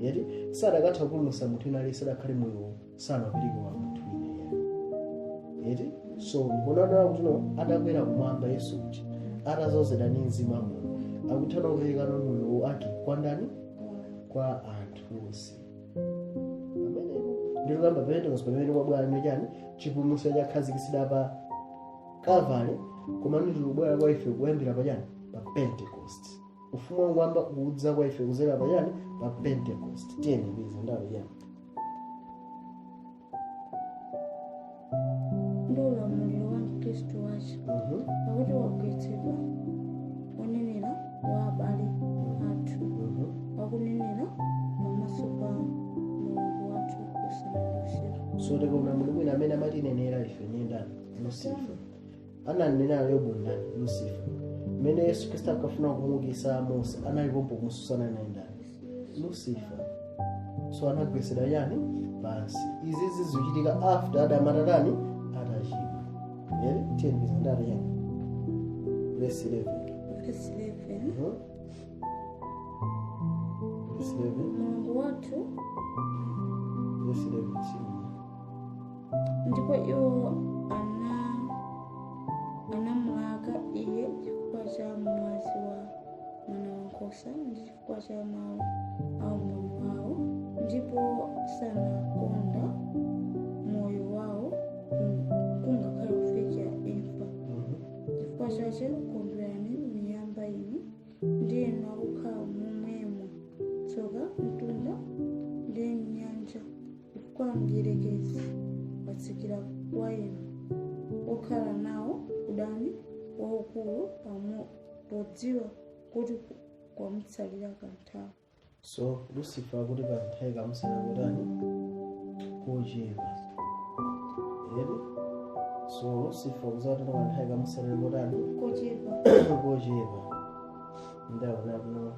yeti. Sadakatha kupulumutsa munthu wina aliyense adakhale moyo sanapereke wa munthu wina yani yeti. So ndikuonana kuti no adakwera kumwamba Yesu kuti atazozedwa ndi mzimu wa Mulungu akuthana kuperekano moyo wake kwa ndani? Kwa anthu onse. Pamenepo ndikuyamba Pentecost, pamene kwabwera chani? Chipulumutso chakhazikitsidwa pa Calvary, koma ndikubwera kwa ife kuyambira pachani? Pa Pentecost. Ufumu wakumwamba ukudza kwa ife kuzera pachani? Pa Pentecost. Tiyeni biza ndawo chani? Ndi ulamuliro wa Mkhristu wace, pakuti wagwetsedwa wonenera wa abale athu, wakunenera pamaso pa Mulungu wathu usana ndi usiku. So tikaona munthu mwina amene amatinenera ife ni ndani? Lucifer. Ananenera Yobu ndani? Lucifer. Mmene Yesu Khristu akafuna kumuukitsa Mose analipopo kumususana naye ndani? Lucifer. So anagwetsedwa yani? Pansi. Izi zizichitika after Adamu atatani? Atachimwa. Ere tiyeni biza ndani yani? Verse 11. Verse 11. Verse 11. Mulungu wathu. Verse 11. Si. Ndipo iwo anamulaka iye chifukwa cha mwazi wa mwana wankhosa ndi chifukwa cha mawu a umboni wawo, ndipo sanakonda moyo wawo kungakhale kufikira imfa. Chifukwa chache kondwerani miyamba inu ndi inu akukhala momwemo. Tsoka mtunda ndi nyanja, chifukwa mdierekezi watsikira kwa inu, okhala nawo udani waukulu podziwa kuti kwamutsalira kanthawi. So Lucifer kuti kanthawi kamusala kutani? Kochepa. Ere so Lucifer kuzatana kanthawi kamusala kutani? Kochepa. Kochepa. Ndaona kuno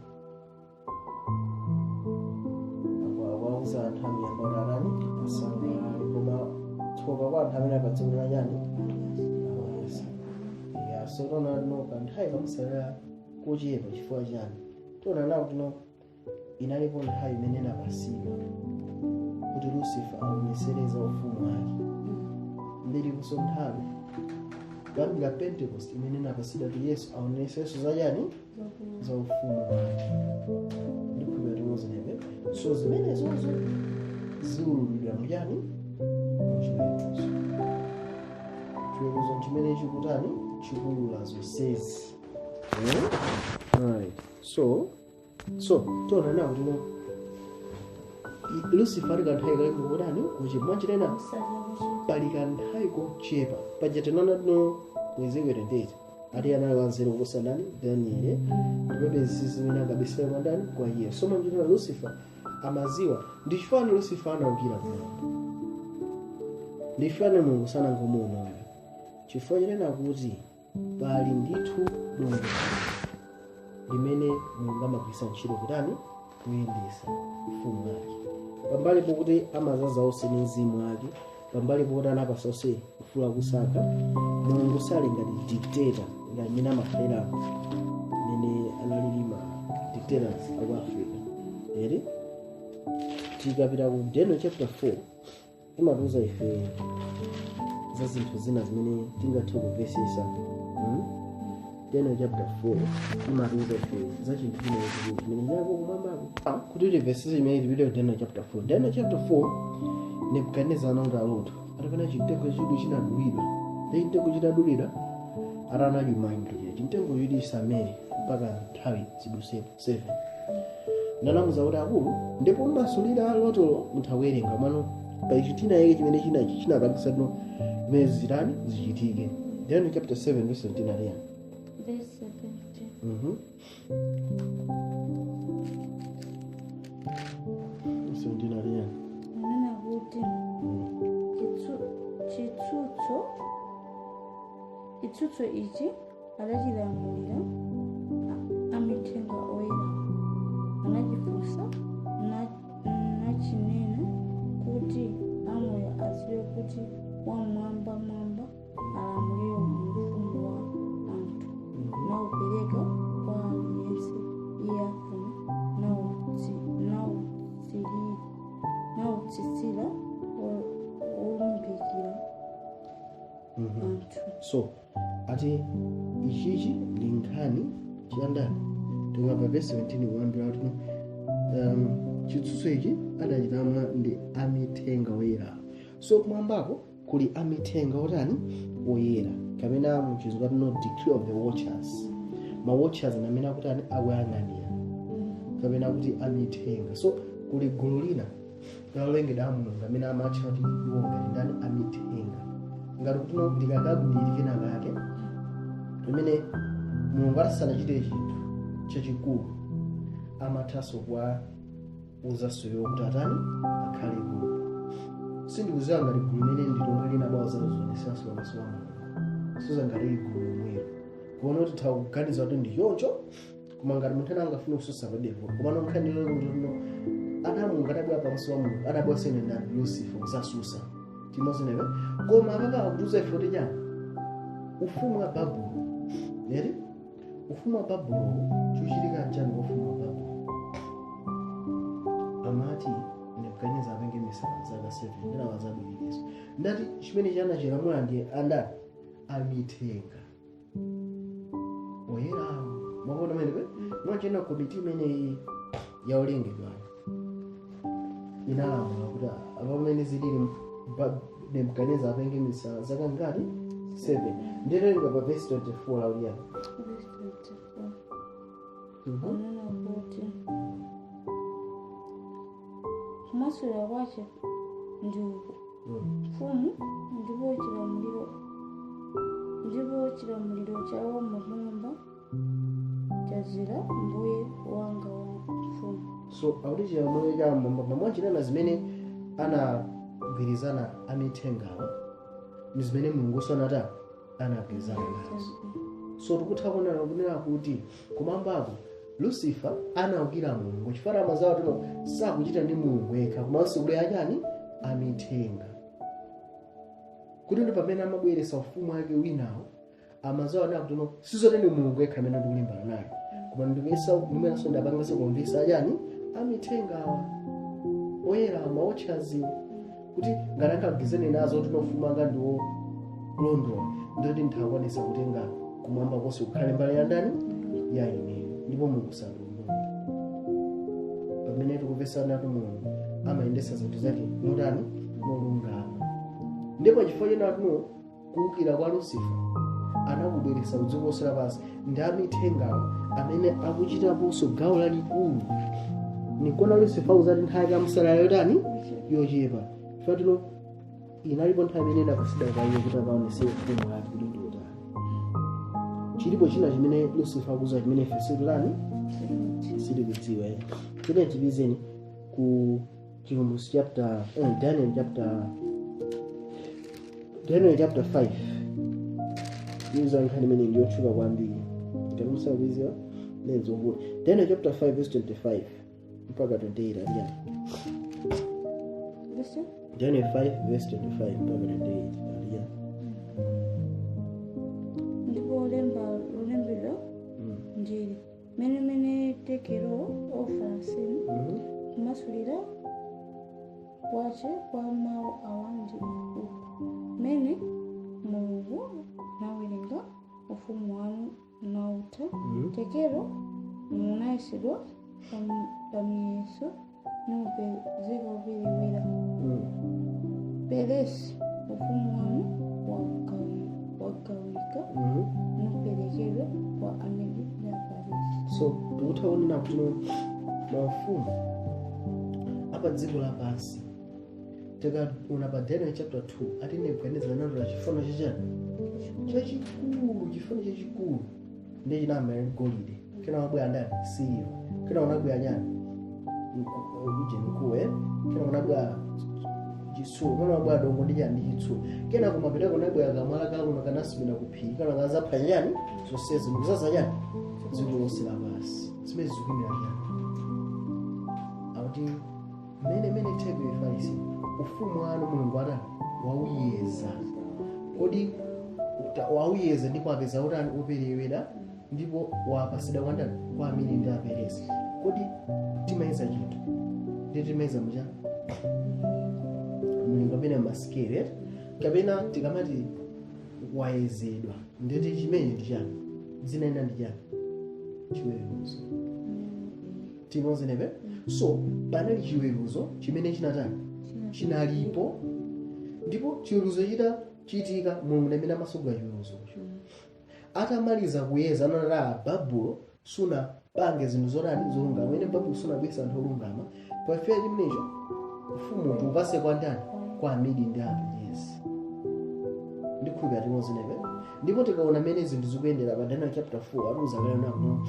akwauza anthu amiyamba kuti atani? Asangalale. Koma tsoka kwa anthu amene apadziko la chani? Apansi. Ya, so tona no kanthawi kamusalira kochepa chifukwa chani? Tiona nawo tino inalipo nthawi imene inapasidwa kuti Lucifer aonesereza ufumu wake. Ndiliponso nthawi kuyambira Pentecost imene inapasidwa kuti Yesu aoneserenso zachani? Za ufumu wake. Ndikhulupirira timozinepe. So zimenezozo ziwululidwa muchani? Muchiweruzo. Chiweruzo chimene chikutani? Chikulula zonsezi. Alright. So tiona nawo tino Lucifer ali kanthawi kali kukutani? Kuchepa. Mwanjira pali kanthawi kochepa. Paja tinaona tino Ezekiel 28 ati anali wanzeru kuposa ndani? Daniel. Ndipo zimene angabisira kwa ndani? Kwa iye. So mwanjira Lucifer amaziwa. Ndi chifukwa Lucifer anaukira Mulungu. Ndi chifukwa Mulungu sanangomuononga. Chifukwa chinena kuti pali ndithu dongosolo limene Mulungu amagwiritsa ntchito kutani? Kuyendetsa ufumu wake. Pambali pokuti amazaza onse ndi mzimu wake, pambali pokuti anapasa onse ufulu kusankha, Mulungu sali ngati dictator ngati mmene amakhalira mmene analili ma dictators aku Africa. Ere tikapita ku Daniel chapter 4 imatiuza ife za zinthu zina zimene tingathe kumvetsetsa. Daniel chapter 4 imatiuza ife za chinthu chimene chimene chako kumwambako. Kuti timvetsetse chimene tipite ku Daniel chapter 4. Daniel chapter 4 Nebukadnezar analota loto atapena chimtengo chidu chinadulidwa. Ndi chimtengo chitadulidwa atanachimangirira chimtengo chidi chisamere mpaka nthawi zidusepo 7. Ndanamuza kuti akulu ndipo mmasulira lotolo munthu akuwerenga mwano pa chitina yake chimene chinachi chinapangisa tino zimene zitani zichitike. Daniel chapter 7 verse 17 aliya. Verse 17. 17 aliya. Unena kuti chitsutso ichi adachilamulira amithenga oyera, anachifunsa nachinena kuti amoyo adziwe kuti wamwambamwamba alamulire ufumu wa anthu, naupereka kwa aliyense iye afuna, nautsitsira olumbikira anthu. So ati ichichi ndi nkhani chiyandani. Tikapa verse 17 kuyambira kuti chitsutso ichi adachilamula ndi amithenga oyera. So kumwambako kuli amithenga otani? Oyera, kapena muchizungu ati no decree of the watchers. Ma watchers ndi amene akutani? Akuyang'anira, kapena kuti amithenga. So kuli gulu lina lalolengedwa a Mulungu amene amatcha kuti iwo ngati ndani? Amithenga. Ngati kuti no ndikakabudiri kena kake pamene Mulungu asanachite chinthu chachikulu, amathanso kuwauzaso iwo kuti atani? Akhale gulu. Sindikuziwa ngati gulu limene ndi lomwe linabwawa zazioneseranso pamaso pa Mulungu, siza ngati ili gulu lomwelo kuona kuti tha kuganiza kuti ndi choncho. Koma ngati munthu ena angafune kususa padepo, komano nkhani kuti no ana Mulungu adabwera pamaso pa Mulungu, adabwera sene ndani? Lucifer kuzasusa timozinewe. Koma apapa akutiuza ife kuti chani? Ufumu wa Babulo eri, ufumu wa Babulo chuchitika nchani kwa ufumu wa Babulo? Amati Nebukadineza apenge misala zaka 7 ndinawa zabwirireso. Ndati chimene chanachilamula ndi andani? Amithenga oyerawo. Mwakuona pamenepe mwachena komiti imeneyi yaolengedwayo inalamula kuti apa pamene zilili Nebukadineza apenge misala zaka ngati 7. Nditelenga pa verse 24 lauliyani. Verse 24 unena kuti kumasulira kwache ndi uku: mfumu ndipo chilamuliro chawo mmwamba chazira mbuye wanga wa mfumu. So akuti chilamulo cha mmwamba pamwachinena zimene anagwirizana amithengawa ndi zimene Mulungu sanata anagwirizana nazo. So tikutha kuonana kunena kuti kumwambako Lucifer anawukira Mulungu chifukwa amazawa tino sakuchita ndi Mulungu yekha, komanso kuli achani? Amithenga. Kuti ndi pamene amabweresa ufumu wake winawo, amazawa na kuti no sizoti ndi Mulungu yekha amene ndikulimbana naye, koma ndikuyesa ndimenso ndapanganso kumvesa achani? Amithengawa oyera, maotchaziwo, kuti ngati angagwizane nazo kuti ufumu anga ndiwo kulondola, ndoti nthakwanisa kutenga kumwamba konse kukhale mbali ya ndani? Ya ineyo. Ndipo Mulungu salulunga. Pamene tikupesana kuti Mulungu amayendesa zinthu zake motani? Molungama. Ndipo chifukwa chenatuno kuwukira kwa Lucifer anakubweretsa kudziko lonse lapansi ndi amithengawo amene akuchitaponso gawo lalikulu. Nikona Lucifer akuzati nthawi yake yotani? Yochepa. Chifukwa tino inalipo nthawi imene inapasidwa kwa iye kuti akaonese ufumu wake kuti ndi utani. Chilipo china chimene Lucifer akuza chimene ife sitilani sitikudziwa. Chimene chipizeni ku Chivumbulutso chapter, Daniel chapter 5. Izo nkhani imene ndiyotchuka kwambiri, ngati musakuiziwa nenzovuta. Daniel chapter 5 verse 25 mpaka 28 aliyani? Verse? Daniel 5 verse 25 mpaka 28 aliyani? Ndipo lemba lolembedwa ndili: mene mene tekelo ufarasini. Kumasulira kwache kwa mawu awa ndi uku: mene Mulungu nawerenga ufumu wanu nautha. Tekelo munayesedwa pamiyeso nimupezeka operewera. Peresi ufumu wanu wagawika nuperekedwa kwa Amedi ndi Aperesi. So tikutha kunena kuti maufumu apa dziko lapansi, tikaona pa Daniel chapter 2, ati Nebukadinezara anatola chifano chachani? Chachikulu. Chifano chachikulu ndi chinamba golide, kena wabwera ndani? Siliva. Kena unabwera nyani? Uje mkuwe. Kena unabwera chitsulo. Kena unabwera dongo ndi chani? Ndi chitsulo. Kena kumapita kunabwera kamwala kakuno kanasumira kuphiri, kana kazaphwanya chani? Zonsezi ndikuzaza chani? Dziko lonse lapansi. Zimene zikuyimira chani? Akuti mene mene tekelo ufarasini, ufumu wanu Mulungu atani? Wauyeza. Kodi wauyeza ndipo apeza utani? Uperewera, ndipo wapasidwa kwa ndani? Kwa amene ndi Aperesi. Kodi timayeza chinthu ndi timayeza mucha mlingo amene masikelo, kapena tikamati Wayezedwa. Nditi chimene ndi chani? Dzina ina ndi chani? Chiweruzo. Tinozenepe? So panali chiweruzo chimene chinatani? Chinalipo. Ndipo chiweruzo chitachitika, Mulungu amene amasogola chiweruzocho. Atamaliza kuyeza, anati Babulo sunapange zinthu zotani? Zolungama. Amene Babulo sunabwesa anthu olungama, pafika chimenecho ufumu tiupase kwa ndani? Kwa Amidi ndi Aperezi. Ndikhulupirira timozenepe. Ndipo tikaona mmene zinthu zikuyendera pa Daniel chapter 4, atiuza kale nakuno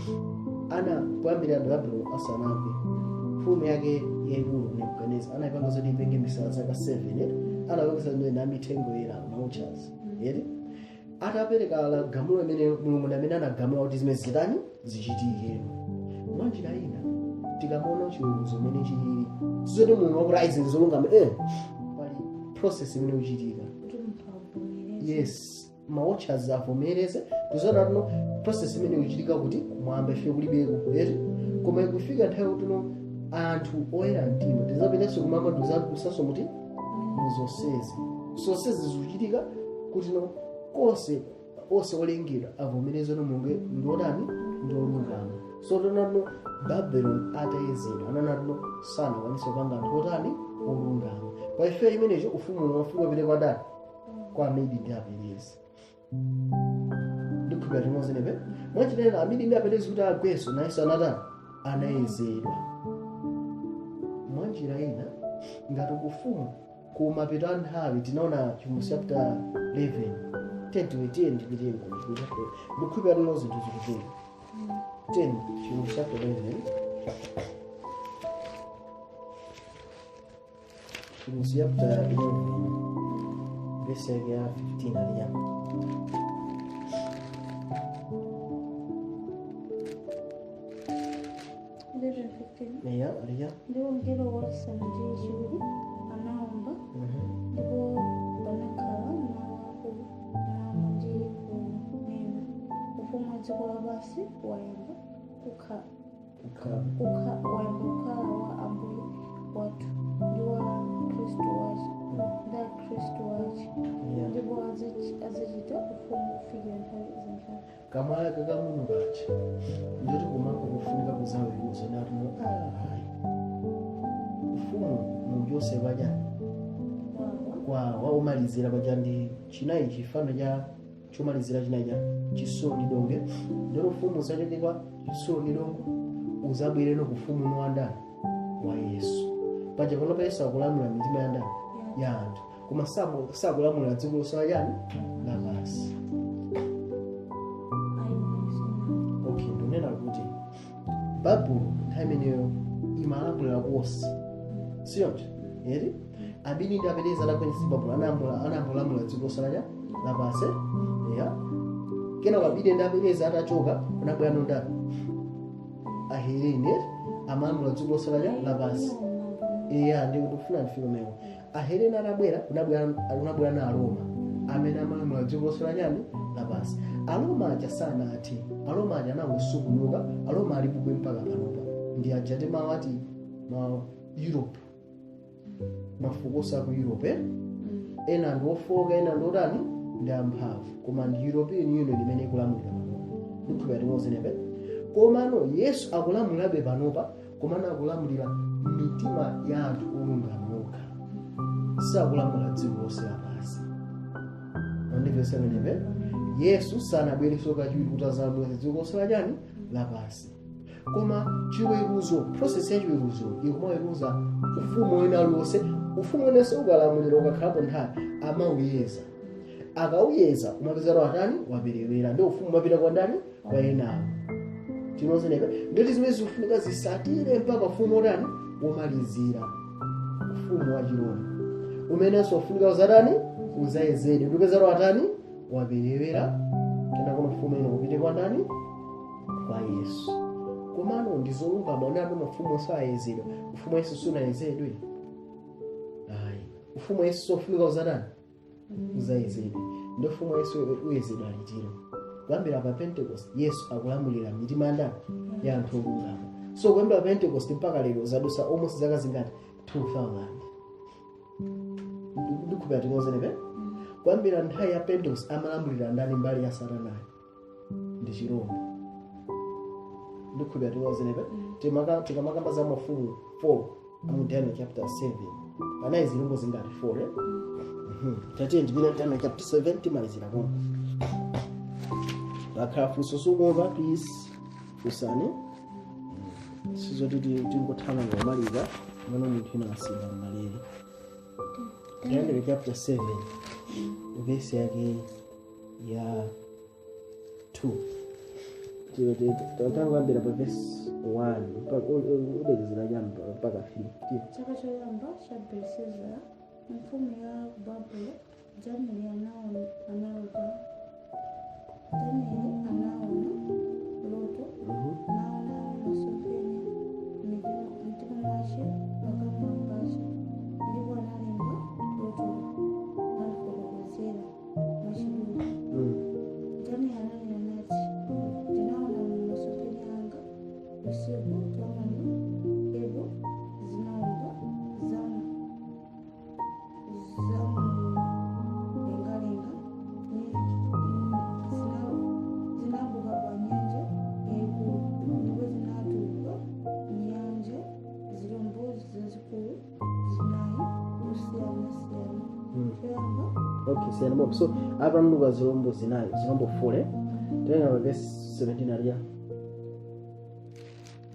ana kuyambira Babulo asanagwe, mfumu yake yaikulu Nebukadnezar anayipanga zoti ipenge misala zaka 7, anapangisa zimene amithengo era ma watchers eti. Atapereka gamulo limene Mulungu amene anagamula kuti zimene zitani? Zichitike. Mwanjira ina, tikamaona chiweruzo imene chilili, sizoti Mulungu wakuti ayi, zinthu zolungama, pali process imene ikuchitika. Kuti munthu avomereze. Yes, ma watchers avomereze. Tuzona tuno process imene ikuchitika kuti kumwamba ife kulibeko eti, koma ikufika nthawi kuti no, anthu oyera mtima tizapitanso kumwamba, tizakusanso muti muzonsezi. Zonsezi zikuchitika kuti no, konse onse olengedwa avomereze no Mulungu ndiotani? Ndiolungama. So tonano Babylon atayezedwa, ananatino sanakwanise kupanga anthu otani? Olungama. Pa ife imenecho ufumu wafika upite kwa ndani? Kwa Amidi ndi Aperezi. Ndikhulupirira timozenepe. Mwachitena Amidi ndi Aperezi kuti agweso, nayenso anatani? Anayezedwa. Mwanjira ina, ngati kufumu kumapeto a nthawi, tinaona Chivumbulutso chapter 11, 10 to 10, ndipitire ndikhulupirira tino zinthu zikupita 10, Chivumbulutso chapter 11, Chivumbulutso chapter 11 verse yake ya 15 aliyamba. 11:15. Eya, aliya. Ndipo mngelo wachisanu ndi chiwiri anawomba, ndipo panakhala mawu akulu mmwamba ndi kunena, ufumu wa dziko lapansi wayamba kukhala wayamba kukhala wa Ambuye wathu ndi wa Khristu wace ndi a Khristu wace, ndipo adzachita ufumu kufikira nthawi za nthawi. Kamwala kakamunu kacha, ndoti kumwamba kufunika kuzaweruza natino ayi, ufumu muchose pachani? Wawa. Kwa waumalizira paja ndi chinayi, chifano cha chomalizira chinayi cha chitsulo ndi dongo. Ndoti ufumu uzachoke kwa chitsulo ndi dongo, uzabwereno ku ufumu wa ndani? Wa Yesu. Paja pano pa Yesu akulamula mitima ya ndani? Ya anthu, koma sakulamulira dziko lonse la chani? Lapansi. Okay, ndinena kuti Babulo nthawi imeneyo imalamulira konse, siyonje eri? Amidi ndi Aperezi adagonjetsa Babulo, anambolamula dziko lonse lacha lapansi ya. Kenako Amidi ndi Aperezi atachoka, kunabwera ndani? Ahelene, amalamula dziko lonse lacha lapansi. Iya, ndi ndikufuna ndifike kumeko. Ahelene atabwera, kunabwera na Aroma amene amalamula dziko lonse lachani? Lapansi. Aroma aja sanathe, Aroma aja anangosungunuka. Aroma ali bubwe mpaka panopa, ndi aja timawati ma Europe, mafuko onse aku Europe, eh? Ena ndi ofoka, ena ndi otani? Ndi amphamvu, koma ndi European Union imene ikulamulira panopa. Ndikhulupirira timozenepe. Komano Yesu akulamulirabe panopa, komano akulamulira mitima ya anthu olungama okha, sakulamula dziko lonse lapansi. Andimvesa menepe? Yesu sanabwerenso kachiwiri kuti azalamulira dziko lonse lachani? Lapansi. Koma chiweruzo, process ya chiweruzo ikumaweruza ufumu wina aliwonse. Ufumu wenense ukalamulira, ukakhalapo nthawi, amauyeza. Akauyeza, umapeza atani? Waperewera. Ndi ufumu umapita kwa ndani? Kwa enawo. Tinozenepe? Ndoti zimene zikufunika zisatire mpaka ufumu otani? Womalizira, ufumu wa Chiroma, umenenso ufunika uzatani? Uzayezedwe, ndipezero atani? Waperewera. Kena kuno ufumu ino upite kwa ndani? Kwa Yesu. Komano ndizolungama onani mafumu osayezedwa, ufumu wa Yesu sunayezedwe ayi. Ufumu wa Yesu sofunika uzatani? Uzayezedwe. Ndi ufumu wa Yesu uyezedwa litiro? Kuyambira pa Pentecost Yesu akulamulira mitima ya ndani? Ya anthu olungama. So kuyambira pa Pentecost mpaka lero zadusa almost zaka zingati? 2000. Ndikhupira timozenepe. Kuyambira nthawi ya Pentecost amalamulira ndani mbali ya Satanayo? Ndi chirombo. Ndikhulupirira tinozenepe. Tikamakamba za mafumu 4 amu Daniel chapter 7, panayi zilombo zingati? 4, eh? Tatiye ndipita Daniel chapter 7, timalizira pomwe. Pakhala funso sukumva, please funsani. Sizoti tingothana ngomaliza mwana munthu ina asila mmalere. Daniel chapter 7, vesi yake ya 2. Tanguyambira pa verse 1 ulekezera chamba mpaka 3. Chaka choyamba cha Belsezara mfumu ya Babulo, Danieli anaona analota. Danieli anaona loto, naona masomphenya, mtima mwace akamwambace, ndipo analemba lotolo nalifotokozera mwachidule. Danieli ananena nati, ndinaona masomphenya anga usiku, taonani, mphepo zinaomba zamumlengalenga, zinabuka pa nyanja yayikulu, ndipo zinatuluka nyanja zilombo zazikulu zinayi zosiyanasiyana. Choyamba. Okay, siyana mopo. So apa mnuka zilombo zinayi, zilombo 4, eh? Tenga pa verse 17 aliya.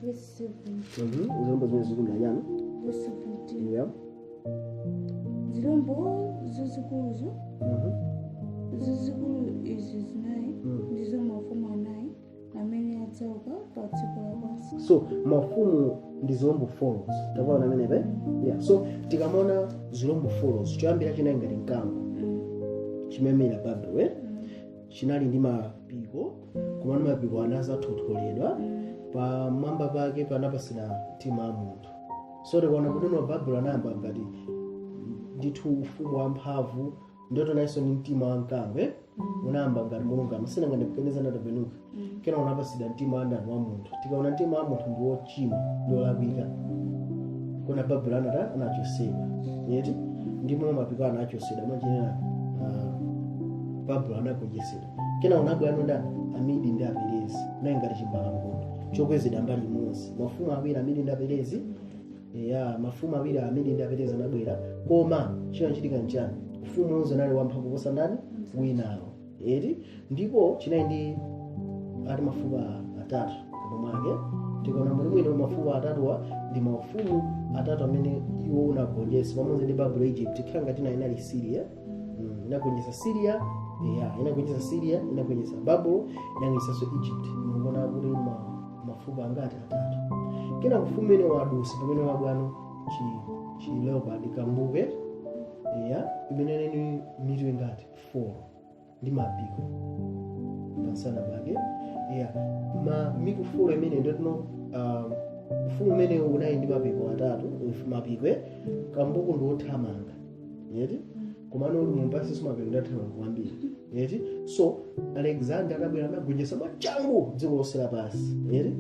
Verse 7. Zilombo zimene zikumira chani? Verse 17. Yeah. Zilombo zazikuluzo, zazikulu izi zinayi, ndizo mafumu anayi amene adzauka pa dziko lapansi. So mafumu ndi zilombo 4, tapaona amenepe? Yeah, so tikamaona zilombo 4, choyambira chinali ngati mkango, chimemera Babel, eh? Chinali ndi mapiko, komano mapiko anazathotholedwa, pamwamba pake panapasina mtima wa munthu. So tikaona kuti no Babel anayamba ngati ndithu ufumu wamphamvu, ndoto ni mtima wa mkango, eh? Unayamba ngati mulungama sina ngati kukeneza natapenuka, kena unapasidwa mtima wa ndani? Wa munthu. Tikaona mtima wa munthu ndi wochimwa, ndi wolakwika. Kona Babel anata anachosedwa yeti, ndimo mapiko anachosedwa mwachinena, Babel anagonjetsedwa. Kena unabwera ndani? Amidi ndi Aperezi, naye ngati chimbalangondo chokwezedwa mbali imodzi. Mafumu awiri, Amidi ndi Aperezi, ya mafumu awiri, Amidi ndi Aperezi, anabwera, koma chinachitika nchani? Ufumu wonse unali wamphamvu kuposa ndani? Winawo, eti? Ndipo chinali ndi ati mafupa atatu kamwe mwake. Tikaona bwinobwino, mafupa atatuwa ndi mafumu atatu amene iwo unagonjetsa pamodzi ndi Babel, Egypt, khala ngati inali Syria. Inagonjetsa Syria, ya inagonjetsa Syria, inagonjetsa Babel, inagonjetsanso Egypt. Mukuona kuti mafupa angati? Atatu. Kena kufumu imene wadusa pamene wabwano chi leopard, kambuku, ya imene neni mitu ingati? 4 ndi mapiko pansana pake, ya ma mitu 4 imene ndotino. Ufumu umene unali ndi mapiko atatu, mapiko, eh? Kambuku ndi wothamanga yeti, komano uli mumpasiso mapiko ndathamanga kwambiri yeti. So Alexander adabwera, anagonjetsa mwachangu dziko lonse lapansi yeti,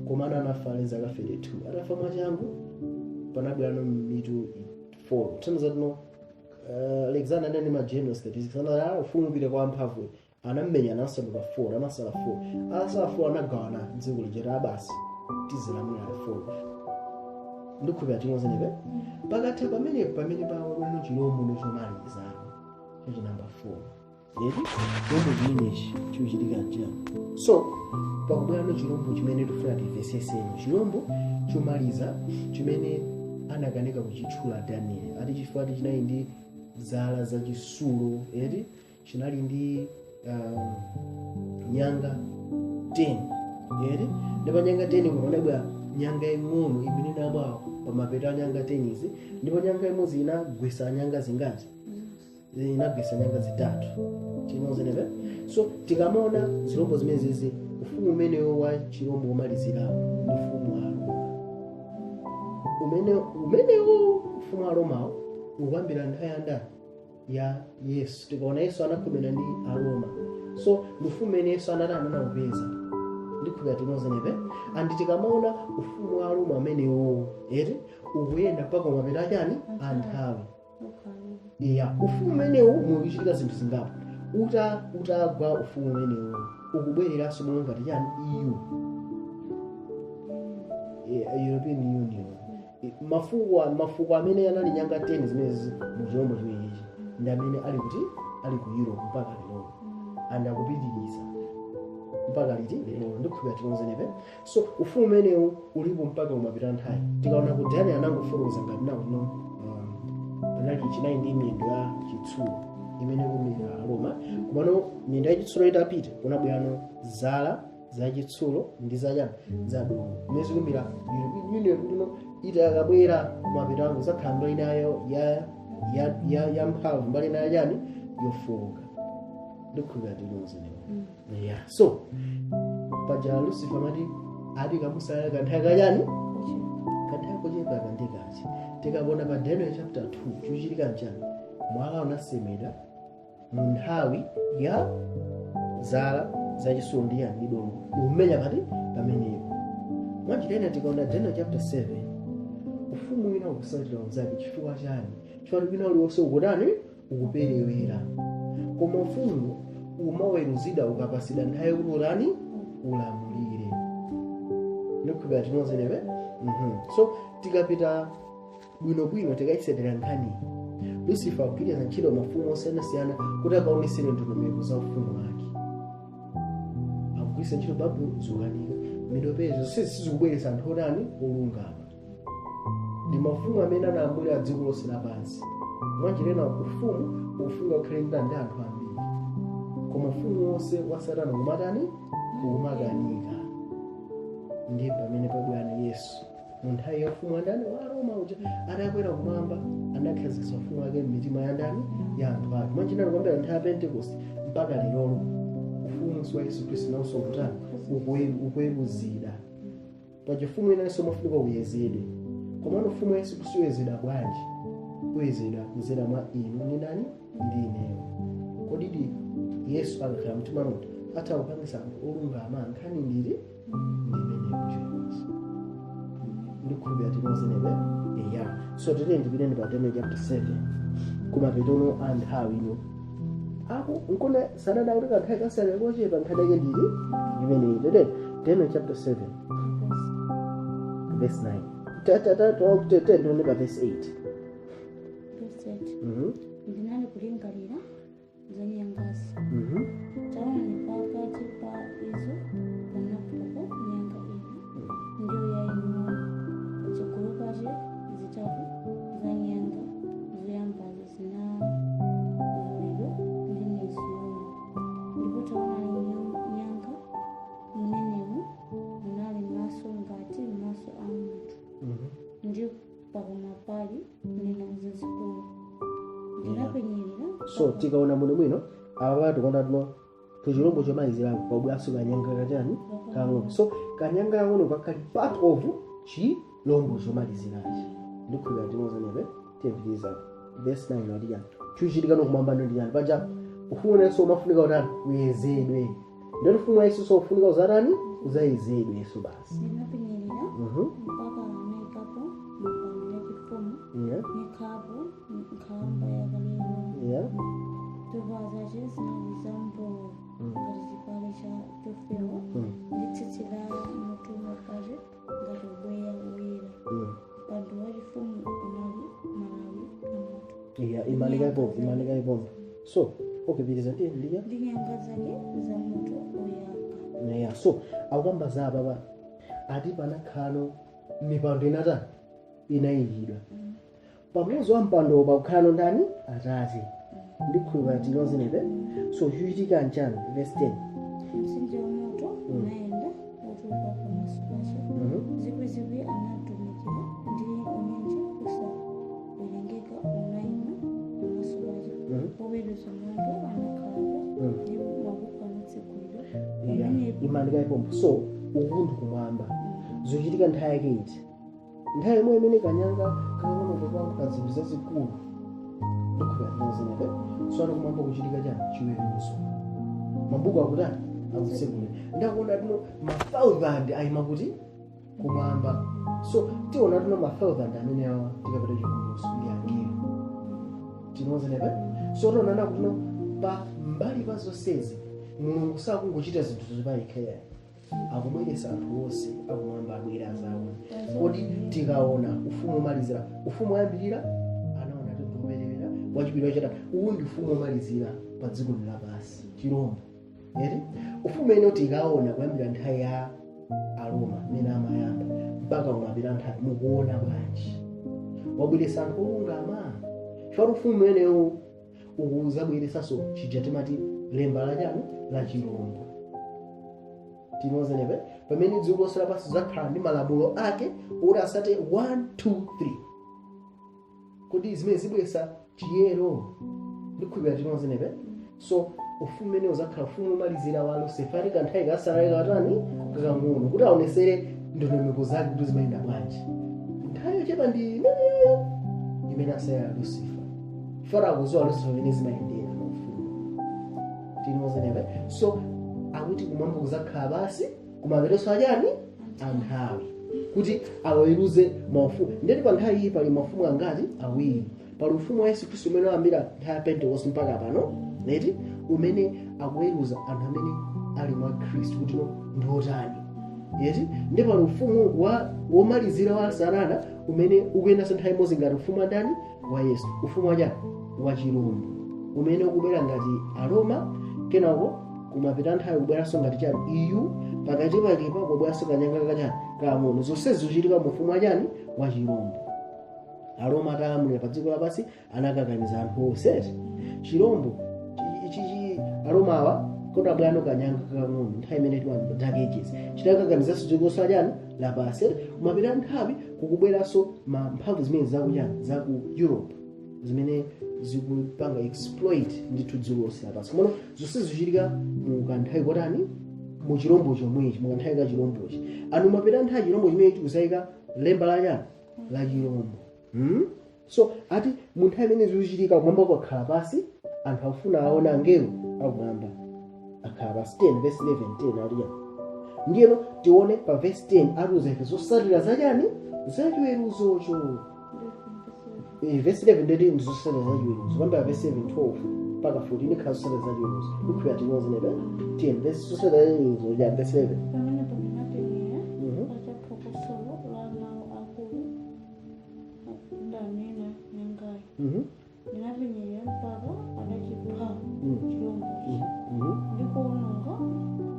komano anafa ali zaka 32. Atafa mwachangu, panabwerano mitu 4 kuthandiza tino Alexander anali ma general statistics ana ufumu upite kwa amphamvu. Anammenya, anasanduka 4, anasala 4. Anasala 4, anagawana dziko lija, abasi tizilamulira 4. Ndikhupira tinozenepe pakatha pamene pamene pawabwino chilombo ndichomalizano chachi namba 4 yeti. Chilombo chimenechi chikuchitika chani? So pakubwerano chilombo chimene tifuna timveseseni, chilombo chomaliza chimene anakanika kuchitchula Daniel, ati chifukwa ati chinali ndi zala zachitsulo eti, chinali ndi nyanga 10 eti. Ndipo nyanga 10 kunaonebwa nyanga ing'ono imene inabwa pamapeto a nyanga 10 izi, ndipo nyanga imodzi inagwesa nyanga zingati? Inagwesa nyanga zitatu. Chinozenepe. So tikamaona zilombo zimene zizi, ufumu umenewo wa chilombo umalizirawo ndi ufumu wa Roma. Umenewo ufumu wa Romawo ukuyambira nthawi ya ndani? Ya Yesu. Tikaona Yesu anakhomera ndi Aroma, so ndi ufumu umene Yesu anati anawupeza. Ndikhulupirira tinozenepe. Andi tikamaona ufumu wa Roma umenewo eti ukuyenda mpaka mapeto achani? Anthawi. Iya, ufumu umenewu mukuchitika zinthu zingapo. Utagwa ufumu umenewu ukubwereranso momwe ngati chani EU, European Union. Mafuko amene anali nyanga 10 zimenezi mu chirombo chimenechi ndi amene ali kuti ali ku Europe mpaka lero, and akupitiriza mpaka liti? Lero. Ndikhulupirira tikonzenepe. So ufumu umenewu ulipo mpaka umapita nthawi. Tikaona ku Daniel anangofotokoza ngati nawo no panali chinayi ndi miyendo ya chitsulo imene kumira Roma, komano miyendo ya chitsulo itapita kunabwerano zala zachitsulo ndi zachani, zadongo, imene zikumira European Union, kuti no itakabwera kumapita ango zakhala mbali inayo ya mphamvu, mbali inayo chani, yofowoka. Ndikhulupirira tikonzenepe. Yeah, so paja Lucifer amati ati kamusalala kanthawi kachani, kanthawi kochepa kandikachi. Tikabona pa Daniel chapter 2 chikuchitika nchani? Mwala unasemedwa mu nthawi ya zala zachitsulo ndi yani, ndi dongo, ukumenya pati? Pamenepo. Mwanjira tikaona Daniel chapter 7, ufumu wina ukusatira unzake. Chifukwa chani? Chifukwa wina uliwonse ukutani? Ukuperewera. Koma ufumu umaweruzidwa ukapasidwa nthawi kuti utani? Ulamulire. Ndikhulupirira tinozenepe. So tikapita bwinobwino, tikayitsetera nkhani, Lucifer akugwiritsa ntchito mafumu osiyanasiyana kuti akaonesere ndondomeko za ufumu wake. Akugwiritsa ntchito Babulo, zikukanika. Medo-Persia, zonse sizikubweretsa anthu otani? Olungama. Ndi mafumu amene analamulira dziko lonse lapansi. Mwanjira ufumu ukufunika ukhale ndi anthu ambiri, koma ufumu wonse wa Satana kumatani? Kumakanika. Ndiye pamene pabwera Yesu mu nthawi ya ufumu wa ndani? Wa Roma uja. Atakwera kumwamba anakhazikitsa ufumu wake m'mitima ya ndani? Ya anthu ake. Mwanjira kuyambira nthawi ya Pentecost mpaka lerolo, ufumu wa Yesu Khristu nawonso ukutani? Ukuweruzidwa. Pachifumu inanso mafunika uyezedwe. Komano ufumu wa Yesu Khristu uyezedwa bwanji? Uyezedwa kudzera mwa inu ndi ndani? Ndi ineyo. Kodidi Yesu akakhala mtima munthu atha kupangisa anthu olungama? Nkhani ndili ndi imeneyo. Ndikhulupirira tinozenepe. Eya, so tete ndipiteni pa Daniel chapter 7 kumapetono a nthawi ino apo nkona sanada kuti kanthawi kasale kochepa. Nkhani yake ndili imeneyi. Tete Daniel chapter 7 verse 9, tione pa verse 8. Verse 8. Ndinali kulingalira za nyangazi. Taonani, pakati pa izo panaphuka nyanga ina, ndiyo yaying'ono. Patsogolo pace zitatu za nyanga zoyambazo zinazulidwa ndi mizu yomwe. Ndipo taonani, nyanga mmenemo munali maso ngati maso a munthu, ndi pakamwa pali kunena zazikulu. Ndinapenyerera. So tikaona muno bwino apa, tikuona tuno tuchilombo chomalizirako pabwaso kanyanga kachani? Kang'ono. So kanyanga kang'ono kakali part of chilombo chomalizirachi. Ndikhulupirira tinozenepe. Tiyempiriza verse 9 ati chani? Chuchitikano kumwamba ndi chani? Paja ufumu unenso umafunika utani? Uyezedwe. Ndeti ufumu wa Yesu so ufunika uzatani? Uzayezedwenso basi. Ndinapenyerera mpaka anayikapo mipando yachifumu, nikhalapo nkhalamba yakalelo. Zovala zace zinali zambowo ngati chipale cha chofewa, ndi tsitsi la mutu pace ngati ubweya woyera. Mpando wachifumu unali malawi amoto. Yeah, imanika ipompo, imanika ipompo. So okay, pitiriza ndiye ndiya. Ndi nyanga zake za moto oyaka. Yeah, so akukamba za apapa ati panakhalano mipando inatani? Inayikidwa. Pamodzi wa mpando pakukhalano ndani? Atate. Ndikhulupirira tinozenepe. So chuchitika nchani? Verse 10. Mtsinje wa moto unayenda utuluka pamaso pace. Zikwizikwi anatumikira, ndi unyinji usawerengeka unayima pamaso pace. Oweruza mlandu anakhalapo, ndi mabuku anatsekulidwa. Pamenepo Imanika ipompo. So ukunthu kumwamba zochitika nthawi yake iti? Nthawi yomwe imene kanyanga kakang'ono kapankhula zinthu zazikulu. Ndikhulupirira tinozenepe. So ali kumwamba kuchitika chani? Chiweruzo. Mabuku akutani? Akutsekulidwa. Ndakuona tino ma thousand ayima kuti? Kumwamba. So tiona tino ma thousand amene awa tikapita chivumbulutso ndi angelo. Tinozenepe. So tionana kuti no pa mbali pa zonsezi Mulungu sakungochita zinthu zipayekha, akubweretsa anthu onse akumwamba abwera azaona. Kodi tikaona ufumu omalizira, ufumu woyambirira anaona tikuperewera, wachiwiri, wachitatu, uwu ndi ufumu omalizira pa dziko lapansi, chirombo eti. Ufumu umene tikaona kuyambira nthawi ya Aroma mmene amayamba mpaka kumapita nthawi, mukuona bwanji? Wabweretsa anthu olungama? Chifukwa ufumu umenewu ukuzabweretsanso chija timati lemba lachani, la chirombo. Tinozenepe pamene dziko lonse lapansi zakhala ndi malamulo ake oti asate 1 2 3. Kodi zimene zibweretsa chiyero? Ndikhulupirira tinozenepe. So ufumu umene uzakhala ufumu umalizira wa Lucifer ali kanthawi kasalale katani kakang'ono kuti aonesere ndondomeko zake kuti zimayenda bwanji. Nthawi yochepa ndi imeneyo imene asayala Lucifer, fara akuziwa Lucifer imene zimayendera maufumu. Tinozenepe. So akuti kumwamba kuzakhala basi kumapereso achani anthawi kuti aweruze maufumu. Ndeti pa nthawi iyi pali mafumu angati? Awiri. Pali ufumu wa Yesu Khristu umene wayambira nthawi ya Pentecost mpaka pano leti, umene akuweruza anthu amene ali mwa Khristu kuti no ndi otani yeti. Ndi pali ufumu wa womalizira wa Satana umene ukuyendanso nthawi imodzi ngati ufumu wa ndani? Wa Yesu. Ufumu wachani? Wa chirombo, umene ukubwera ngati Aroma, kenako kumapita nthawi kubweranso ngati chani? EU. Pakati pakepa kubweranso kanyanga kachani? Kang'ono. Zonse zikuchitika mu ufumu wachani? Wa chirombo. Aroma atalamulira pa dziko lapansi anakakamiza anthu onse chirombo chichi. Aromawa kodabwano kanyanga kakang'ono nthawi imene timati Dark Ages chitakakamizaso dziko lonse lachani? Lapansi. Kumapita nthawi kukubweranso ma mphamvu zimene zakuchani? Zaku Europe, zimene zikupanga exploit ndithu dziko lonse lapansi. Komano zonse zikuchitika mu kanthawi kotani? Mu chirombo chomwechi, mu kanthawi ka chirombochi. Anu mapita nthawi chirombo chimene chikuzayika lemba lachani? La chirombo. So ati mu nthawi imene zikuchitika kumwamba kwakhala pasi, anthu akufuna aone angelo akumwamba akhala pasi. 10 verse 11, 10 atiya. Ndiyeno tione pa verse 10 atiuza ife zotsatira zachani? Zachiweruzocho. Verse 11 ndeti ndi zotsatira zachiweruzo. Kuyambira verse 7, 12 mpaka 14 ikhala zotsatira zachiweruzo. Ikhulupirira tinozenepe. 10 verse, zotsatira zachiweruzo ya verse 11. Pamenepo ndinapenyera pacha phokosolo la mawu akulu ndanena nyangayo. Ndinapenyera mpaka adachipha chilombochi ndi kuwononga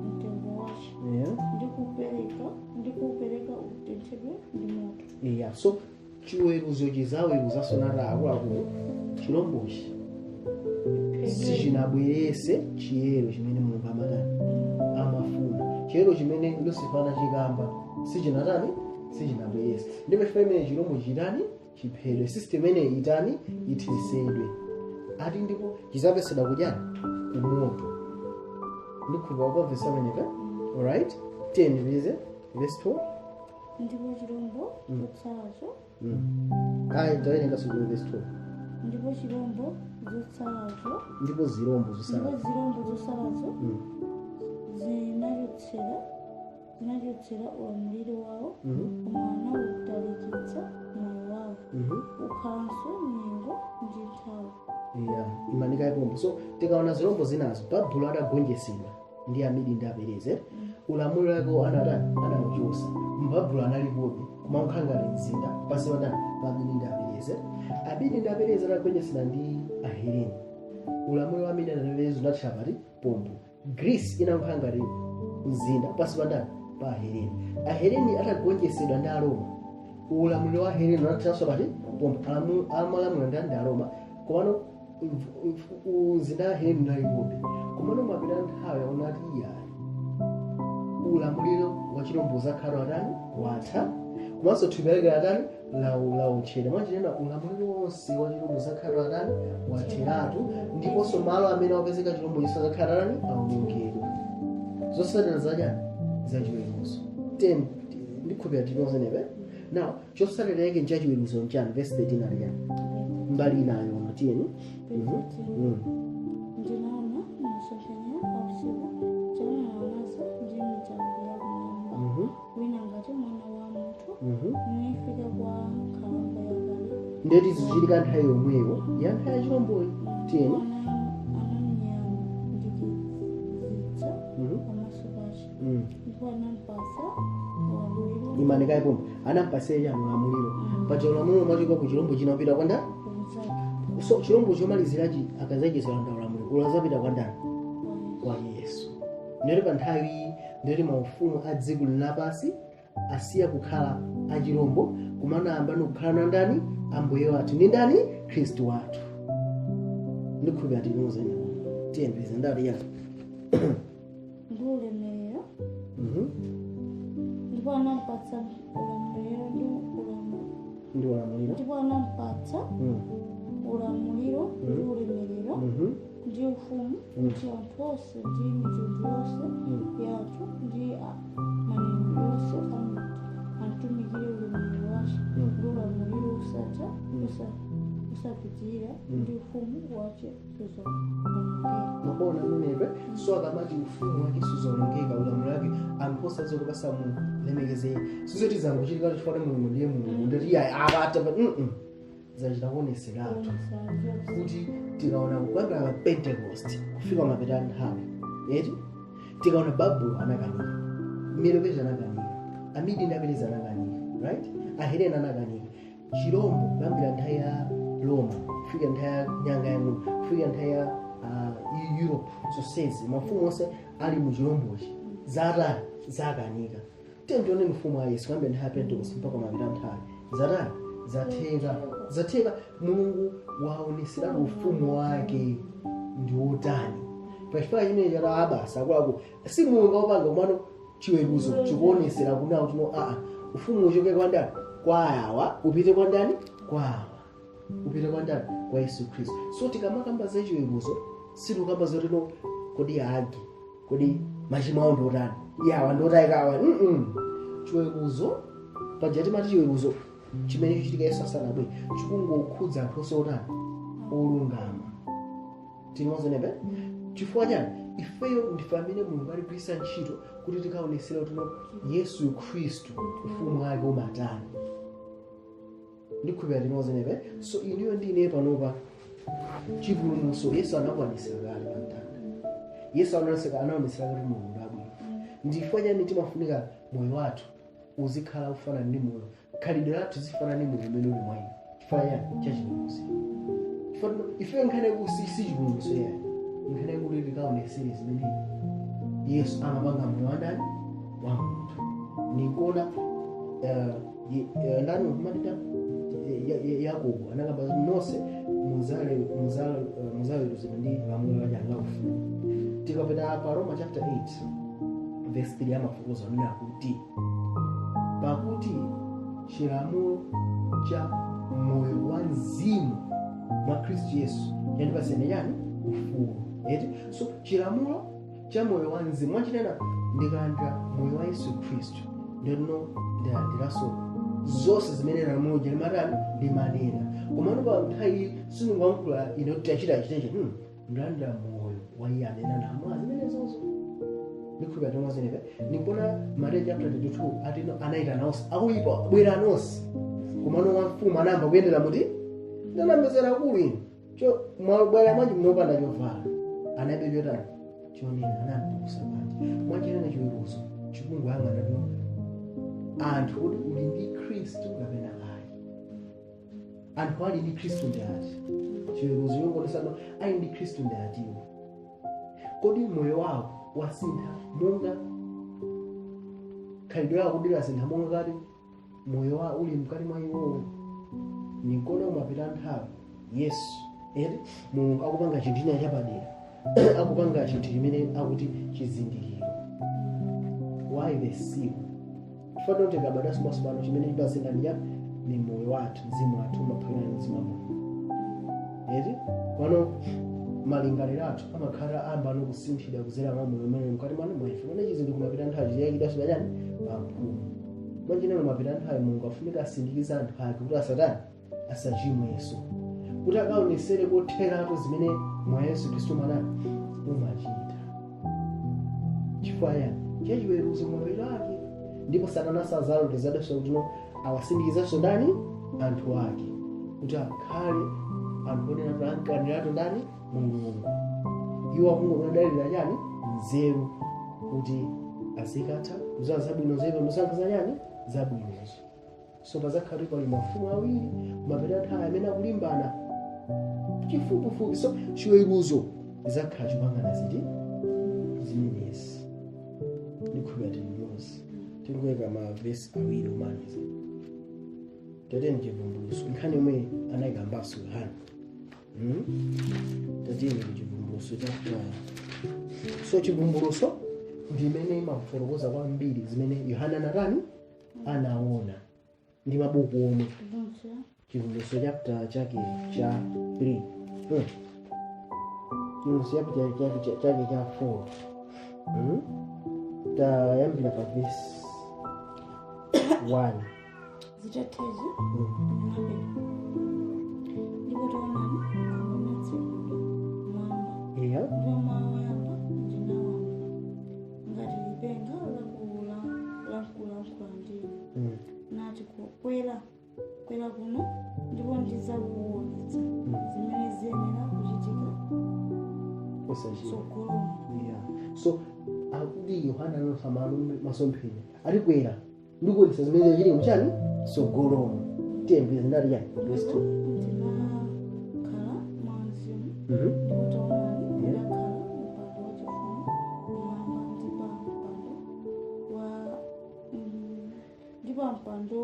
mtembo wace ndi kuupereka utenthedwe ndi moto. Yeah, so chiweruzo chizaweruzaso nati akuluakulu chilombochi sichinabwerese chiyero chimene Mulungu amatani? Amafuna. Chiyero chimene Lucifer anachikamba sichinatani? Sichinabwerese. Ndipo chifukwa imene chilombo chitani? Chiphedwe. System imene itani? Ithesedwe. Ati ndipo chizapesedwa kuchani? Kumoto. Ndikhulupirira pavesi ameneka. Alright, 10 vize verse 2. Ndipo chilombo chotsalacho Ayi, tawerenga sukulu verse 2. Ndipo chilombo zotsalazo Ndipo zirombo ndipo zosala zirombo zotsalazo zinachotsera ulamuliro wawo, koma anawutalikitsa moyo wawo ukhalanso nyengo ndi nthawi. Yeah, imanika ipombo. So tikaona zirombo zinazo, Babulo atagonjetsedwa ndi Amidi ndi Aperezi, ulamuliro wake anatani? Anawuchosa. Mbabulo analipobe koma ukhala ngati mzinda pansi pandani? Pa Amidi ndi Aperezi. Amidi ndi Aperezi atagonjetsedwa ndi Aheleni, ulamuliro wa Amidi ndi Aperezi unathera pati? Pompo. Greece inakhala ngati mzinda pansi pandani? Pa Aheleni. Aheleni atagonjetsedwa ndi Aroma, ulamuliro wa Aheleni unatheranso pati? Pompo. Amalamulira ndi Aroma, komano mzinda wa Aheleni unalipobe. Komano mapita nthawi aonati iyayi, ulamuliro wa chirombo zakhala watani? Watha. Komanso thupi lake latani? Lautchedwa. Mwachinena ulamuliro wonse wa chirombo zakhala watani? Watheratu. Ndiponso malo amene wapezeka chirombo chisakhala tani? Aonongedwa. Zotsatira zachani? Zachiweruzo. 10 ndikhulupirira tinozenepe. Now chotsatira yake nchachiweruzo nchani? Verse 13 ali chani? Mbali inayo ono, tiyeni. Ndinaona masomphenya a usiku, taonani anadza ndi mitambo ya kumwamba wina ngati mwana wa munthu, nifika kwa Nkhalamba Yakale. Ndeti zichitika nthawi yomweyo ya nthawi ya chilomboyi. Tiyeni. Anamnyandikizitsa pamaso pace, ndipo anampasa ulamuliro. Imanika ipompo, anampasa chani? Ulamuliro. Paja ulamuliro umachoka ku chilombo china upita kwa ndani? Kumzake. So chilombo chomalizirachi akazachizalanda ulamuliro ulazapita kwa ndani? Kwa Yesu. Ndeti pa nthawi iyi ndeti maufumu a dziko lapansi asiya kukhala achilombo, kumanayamba kukhala na ndani? Ambuye wathu ndi ndani? Khristu wathu. Ndikhulupira tinozenera. Tiyembeze ndati yani? Ndi ulemerero. Ndipo anampatsa ulamuliro ndi ulamu Ndi ulamuliro. Ndipo anampatsa ulamuliro ndi ulemerero ndi ufumu, kuti anthu onse ndi mitundu yonse ya anthu ndi manenedwe yonse amtumikire. Ulemerero wace ndi ulamuliro usatha, usapitirira, ndi ufumu wace suzawonongeka. Mabona amenepe. So akamati ufumu wake suzawonongeka, ulamuliro wake, anthu osadziwa kupasa mulemekeze, sizoti zangochitika chifukwa Mulungu ndiye Mulungu, ndati iyayi apata zachita kuoneseratu kuti tikaona kuyambira pa Pentecost kufika mapeto a nthawi eti, tikaona Babulo anakanika, Medo-Persia anakanika, Amidi ndi Aperezi anakanika, right? Ahelena anakanika. Chirombo kuyambira nthawi ya Roma kufika nthawi ya nyanga ya ng'ombe, kufika nthawi ya Europe, zonsezi mafumu onse ali mu chirombochi zatani? Zakanika. Tione mfumu wa Yesu kuyambira nthawi ya Pentecost mpaka mapeto a nthawi zatani? Zatheka, zatheka. Mulungu waoneseratu ufumu wake ndi wotani. Pachifukwa chimene chata abasa akuluakulu si Mulungu akupanga, komano chiweruzo chikuonesera kunawo tino aa ufumu uchoke kwa ndani? Kwa awa, upite kwa ndani? Kwa awa, upite kwa ndani? Kwa Yesu Khristu. So tikamakamba za chiweruzo sitikukamba zotino kodi agi kodi machimo awo ndiotani, yawa ndiotayikawa. Chiweruzo paja timati chiweruzo chimene chichitika Yesu asanabwere chikungokhudza anthu onse otani? Olungama. Tinozenepe chifukwa chani? Ifeyo ndife amene Mulungu aligwiritsa ntchito kuti tikaonesera kuti Yesu Khristu ufumu wake umatani. Ndikhulupira tinozenepe. So inuyo ndi ine panopa chipulumutso Yesu anakwanisira kale pa mtanda. Yesu anaonesera kuti Mulungu ndi abwino. Ndifukwa chani timafunika moyo wathu uzikhala ufanana ndi moyo, khalidwe lathu zifanana ndi moyo umene uli mwa inu? Chifukwa chani? Chachipulumutso. Chifukwa ife nkhani kuti si chipulumutso yayi, nkhani kuti tikaonesere zimene Yesu amapanga moyo wa ndani? Wa munthu. Nikuona ndani kumatita Yakobo anakamba kuti nonse muzaweruzidwa ndi lamulo la la ufumu. Tikapita pa Roma chapter 8 verse 3 amafotokoza amene akuti, "Pakuti chilamulo cha moyo wa mzimu mwa Khristu Yesu chandipasene chani? Ufulu." Eti? So chilamulo cha moyo wa mzimu mwachinena, ndikalandira moyo wa Yesu Khristu, ndino ndalandiranso zonse zimene lamulo limatani? Limanena. Komano pa nthawi sindingayankhula ine kuti tachita chitechi, ndalandira moyo wa iye amene anamwa zimenezozo. Ndikhulupira tomwe zinepe. Ndikuona Mateyu chapter 22 atino anayitana onse akuipa, "Bwera nonse." Komano wamfumu anayamba kuyendera muti ndanambezera akulu inu cho mwabwera mwanji mopanda chovala? Anabe chotani? Chonena anamtukusa panja. Mwachinena chiweruzo chikungoyang'ana tuno anthu kuti uli ndi Khristu kapena ayi. Anthu ali ndi Khristu ndi ati? Chiweruzo chongonesano ali ndi Khristu ndi atiwo? Kodi moyo wawo wasintha monga khalidwe lawo kuti lasintha monga kati moyo wawo uli mkati mwa iwowo? Nikona umapita nthawi Yesu eti Mulungu akupanga chinthu china chapadera, akupanga chinthu chimene akuti chizindikiro. Why the seal? Chifukwa tikabadwanso mwatsopano, chimene chipasintha ndi chani? Ni moyo wathu, mzimu wathu umaphikana ndi mzimu wa Mulungu, eti? Pano malingaliro athu amakhala amba anokusinthidwa kuzera mwa moyo umene mkati mwanu mwa ife. Pano chizindikiro kumapita nthawi chiyakidwaso pachani? Pamphuno. Mwanjineno mapita nthawi Mulungu afunika asindikize anthu ake kuti asatani? Asachimwenso, kuti akaonesere kotheratu zimene mwa Yesu Khristu mwanani umachita. Chifukwa yani? Chachiweruzo kumapeto ake. Ndipo Satana sazalolezadwanso kuti no awasindikizanso ndani? Anthu ake. Kuti akhale anthu onena kuti ankaniratu ndani? Mulungu. Iwo akungodalira chani? Nzeru, kuti azikatha kuzawa zabwino zoyipa, musankha zachani? Zabwinozo. So pazakhala kuti pali mafumu awiri kumapeto nthawi amene akulimbana chifupifupi. So chiweruzo izakhala chipangana ziti? Zimenezi. Ndikhulupirira tili limodzi. Tingoyika mavesi awiri omaliza. Tateni Chivumbuluso, nkhani yomwe anayikambanso Yohana. Tatiyeni ku Chivumbuluso chapter. So Chivumbuluso ndimene imafotokoza kwambiri zimene Yohana anatani? Anaona ndi mabuku omwe. Chivumbuluso chapter chake cha 3. Chivumbuluso chapter chake cha 4. Tayambira pa verse 1. Zitatha izi ndinapenya, ndipo taonani, khumbo linatsekulidwa mmwamba. Ndipo mawu oyamba ndinawamva ngati lipenga lakulankhula ndine, nati, "Kwera, kwera kuno, ndipo ndidzakuonetsa zimene ziyenera kuchitika Posachedwa tsogolomo." Yeah. So akuti Yohana anaona malo masomphenya, alikwera ndikuonetsa zimene zili muchani? Tsogolomo. Tiyembeza ndati yani? Verse 2. Ndinakhala mwa mzimu, ndipo taonani, udakhala mpando wachifumu mmwamba, ndi pa mpando wa ndi pa mpando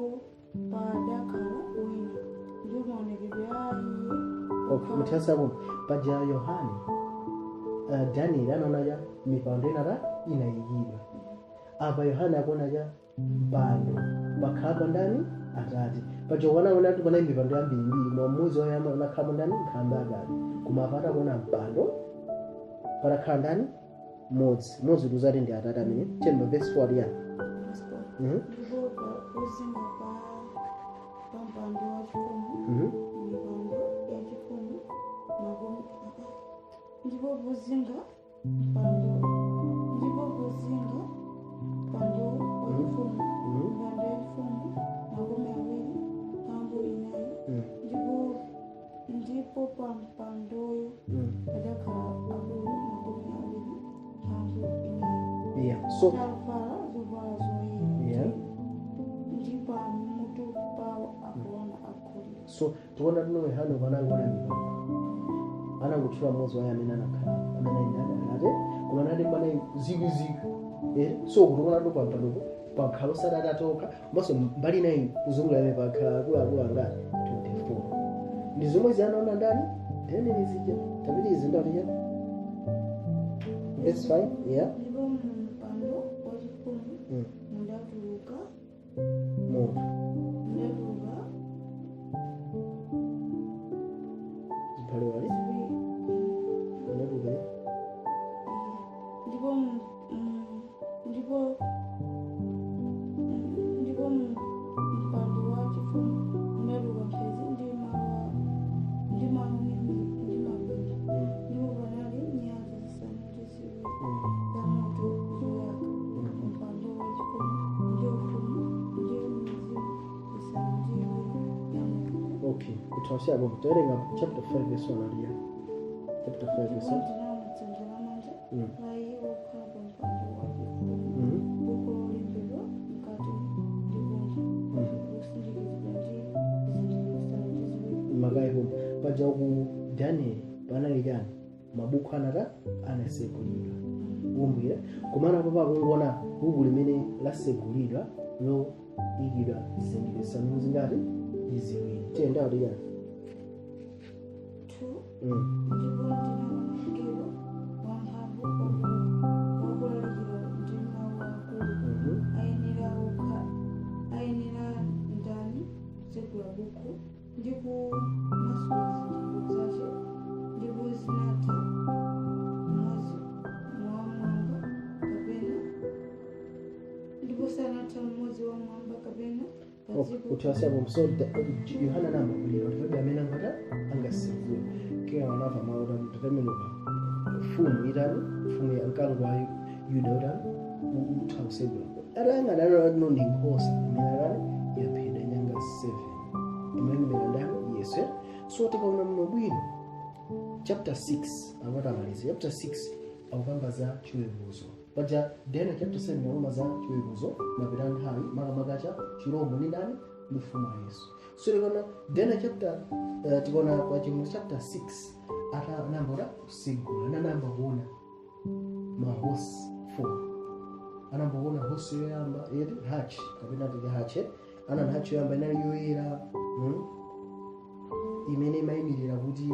padakhala wina, ndipo maonekedwe a iye Okay, muthasapo paja Yohane, Daniel anaona cha mipando inata inayikidwa. Apa Yohane akuona cha mpando pakhalapo ndani? Atate. Paja wanaona kuti panali mipando yambirimbiri, mwa mmodzi wayo anakhalapo ndani? Nkhalamba akale. Koma apa atakuona mpando patakhala ndani? Mmodzi. Mmodzi tuzati ndi Atate amene. Temba verse 4 ya. Ndipo pozinga pa mpando wachifumu mipando yachifumu makumi, ndipo pozinga mpando, ndipo pozinga mpando wachifumu mipando yachifumu 24, ndipo pa mpandoyo padakhala akulu 24, So atavala zovala zoyera, ndi pamutu pawo akorona agolide. So tikuona tino Yohane panakuona mipando, anangotchula mmodzi waye amene anakhala, amene ali ndani? Atate. Koma anati mbana zikwizikwi. So kutikuona to pampandoko pakhala osati atatoka, komanso mbali inayi kuzungulira imene pakhala akuluakulu angati? 24. Ndi zomwe zanaona ndani? Daniel zija. Tapitiriza, ndati ya verse 5, yeah. Ndipo mu mpando wachifumu mundatuluka moto mundatuluka ziphaliwali ziwiri. Mundatuluka Ndipo ndipo mu mpando wachifumu mundatuluka mphezi ndi mawu ndi mawu ndi mabingu. Ndipo panali nyali 7 za moto zoyaka mpando wachifumu, ndi ufumu ndi mizimu 7 ya Mulungu. Okay, kutawasiya tawerenga chapter 5 verse 1 aliya, chapter 5 Ndipo verse 1. ndinaona dzanja lamanja la iye wokhala pa mpando wachifumu buku lolembedwa mkati ndi kunja, losindikizidwa ndi zizindikiro 7. Makayipo paja ku Daniel panali chani? Mabuku anata anasegulidwa, kumbukira? Komana apo pakungoona buku limene lasegulidwa loyikidwa zizindikiro zisanu zingati? Ndi ziwiri. Tiyenda kuti chani? 2. Ndipo ndinaona mngelo wamphamvu wakulalikira ndi mawu akulu, Ayenera ndani kutsegula buku ndi kumasula zizindikiro zace? Ndipo zinatha mmodzi wamwamba kapena, ndipo sanatha mmodzi wamwamba kapena padziko. Utawasiyapo. So Yohana anambakulira kuti palibe amene angata angasegule. Kera wanamva mawu kuti tatembenuka, mfumu itani, mfumu ya mkango wa Yuda utani? Utha kusegula. Atayang'ana, ano ndi nkhosa imene atani? Yaphedwa, nyanga 7, imene imene ndani? Yesu, eh? So tikaona muno bwino, chapter 6 amatamaliza. Chapter 6 akukamba za chiweruzo. Paja Daniel chapter 7 akukamba za chiweruzo, mapita nthawi, makamaka cha chirombo ndi ndani? Ndi mfumu wa Yesu. So tikaona Daniel chapter, tikaona pa Chivumbulutso chapter 6, ata anayamba kusigula, anayamba kuona mahosi 4. Anayamba kuona hosi yoyamba yeti hachi, kapena titi hache. Ana hachi yoyamba inali yoyera, imene imayimirira kuti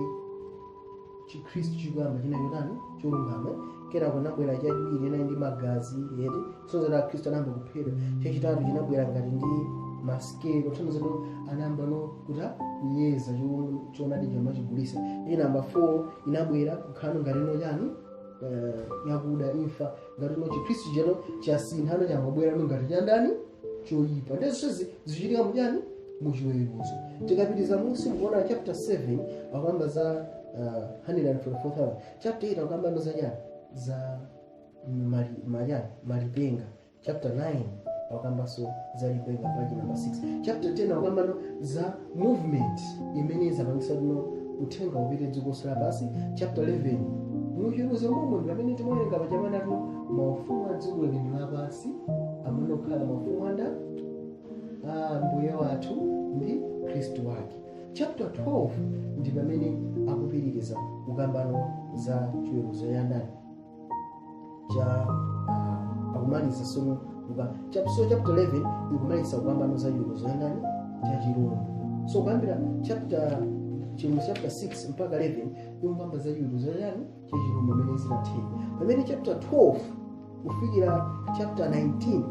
Chikhristu chikuyamba china chotani? Cholungama. Kenako inabwera chachiwiri, inali ndi magazi yeti, kusonyeza kuti Akhristu anayamba kuphedwa. Chachitatu chinabwera ngati ndi masikelo, kusonyeza kuti anayamba no kuti kuyeza choonadi chamachigulisa. Iyi namba 4 inabwera kukhala ngati no chani? Yakuda, imfa, ngati no Chikhristu chano chasinthano, changobwera no ngati chandani? Choyipa. Ndezonsezi zichitika muchani? Muchiweruzo. Tikapitiza musi, mukuona chapter 7 akuyamba za 144,000. Chapter 8 akuyamba za chani? Za machani? Malipenga. Chapter 9 akukambanso za lipenga, page number 6. Chapter 10 akukambano za movement imene izapangisa kuno uthenga upite dziko lapansi. Chapter 11, muchiweruzo momwe ndi pamene timawerenga pachamanatu maufumu a dziko lino lapansi amene okhala maufumu anda a Mbuye wathu ndi Khristu wake. Chapter 12 ndi pamene akupitiriza kukambano za chiweruzo ya ndani? Cha akumaliza sono so chapter 11 ikumaliza kukambano za chiweruzo ya ndani? Cha chirombo. So kuyambira chapter chimwe, chapter 6 mpaka 11, ikukamba za chiweruzo yani? Cha chirombo, amene zinatheka. Pamene chapter 12 kufikira chapter 19,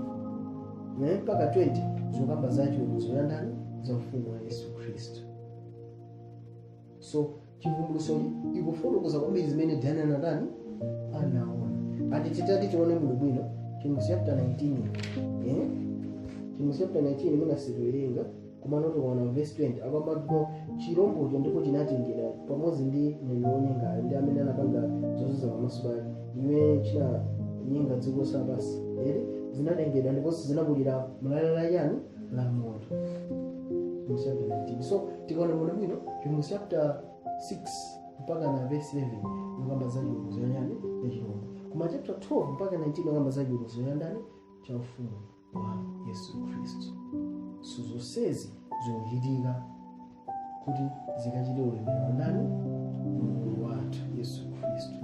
mpaka 20, zikukamba za chiweruzo ya ndani? Za ufumu wa Yesu Khristu. So Chivumbulutso ikufotokoza kwambiri zimene Daniel anatani? Anaona. Ati titati tione bwino bwino Chivumbulutso chapter 19, eh? Chivumbulutso chapter 19 imene asikuwerenga, koma tikaona verse 20, akamba chirombocho ndipo chinatengera pamodzi ndi mneneri wonyengayo ndi amene anapanga zozizwa pamaso pake, imene chinanyenga dziko lapansi, ere zinatengedwa ndiponso zinakulira mlala la chani? La moto. Chivumbulutso chapter 19. So tikaona bwino bwino, Chivumbulutso chapter 6 mpaka na verse 11 ikamba za chiweruzo ya chani? Ya chirombo. Koma chapter 12 mpaka 19 ikamba za chiweruzo ya ndani? Cha ufumu wa Yesu Khristu. So zonsezi zikuchitika kuti zikachite ulemerero ndani? Mulungu wathu Yesu Khristu.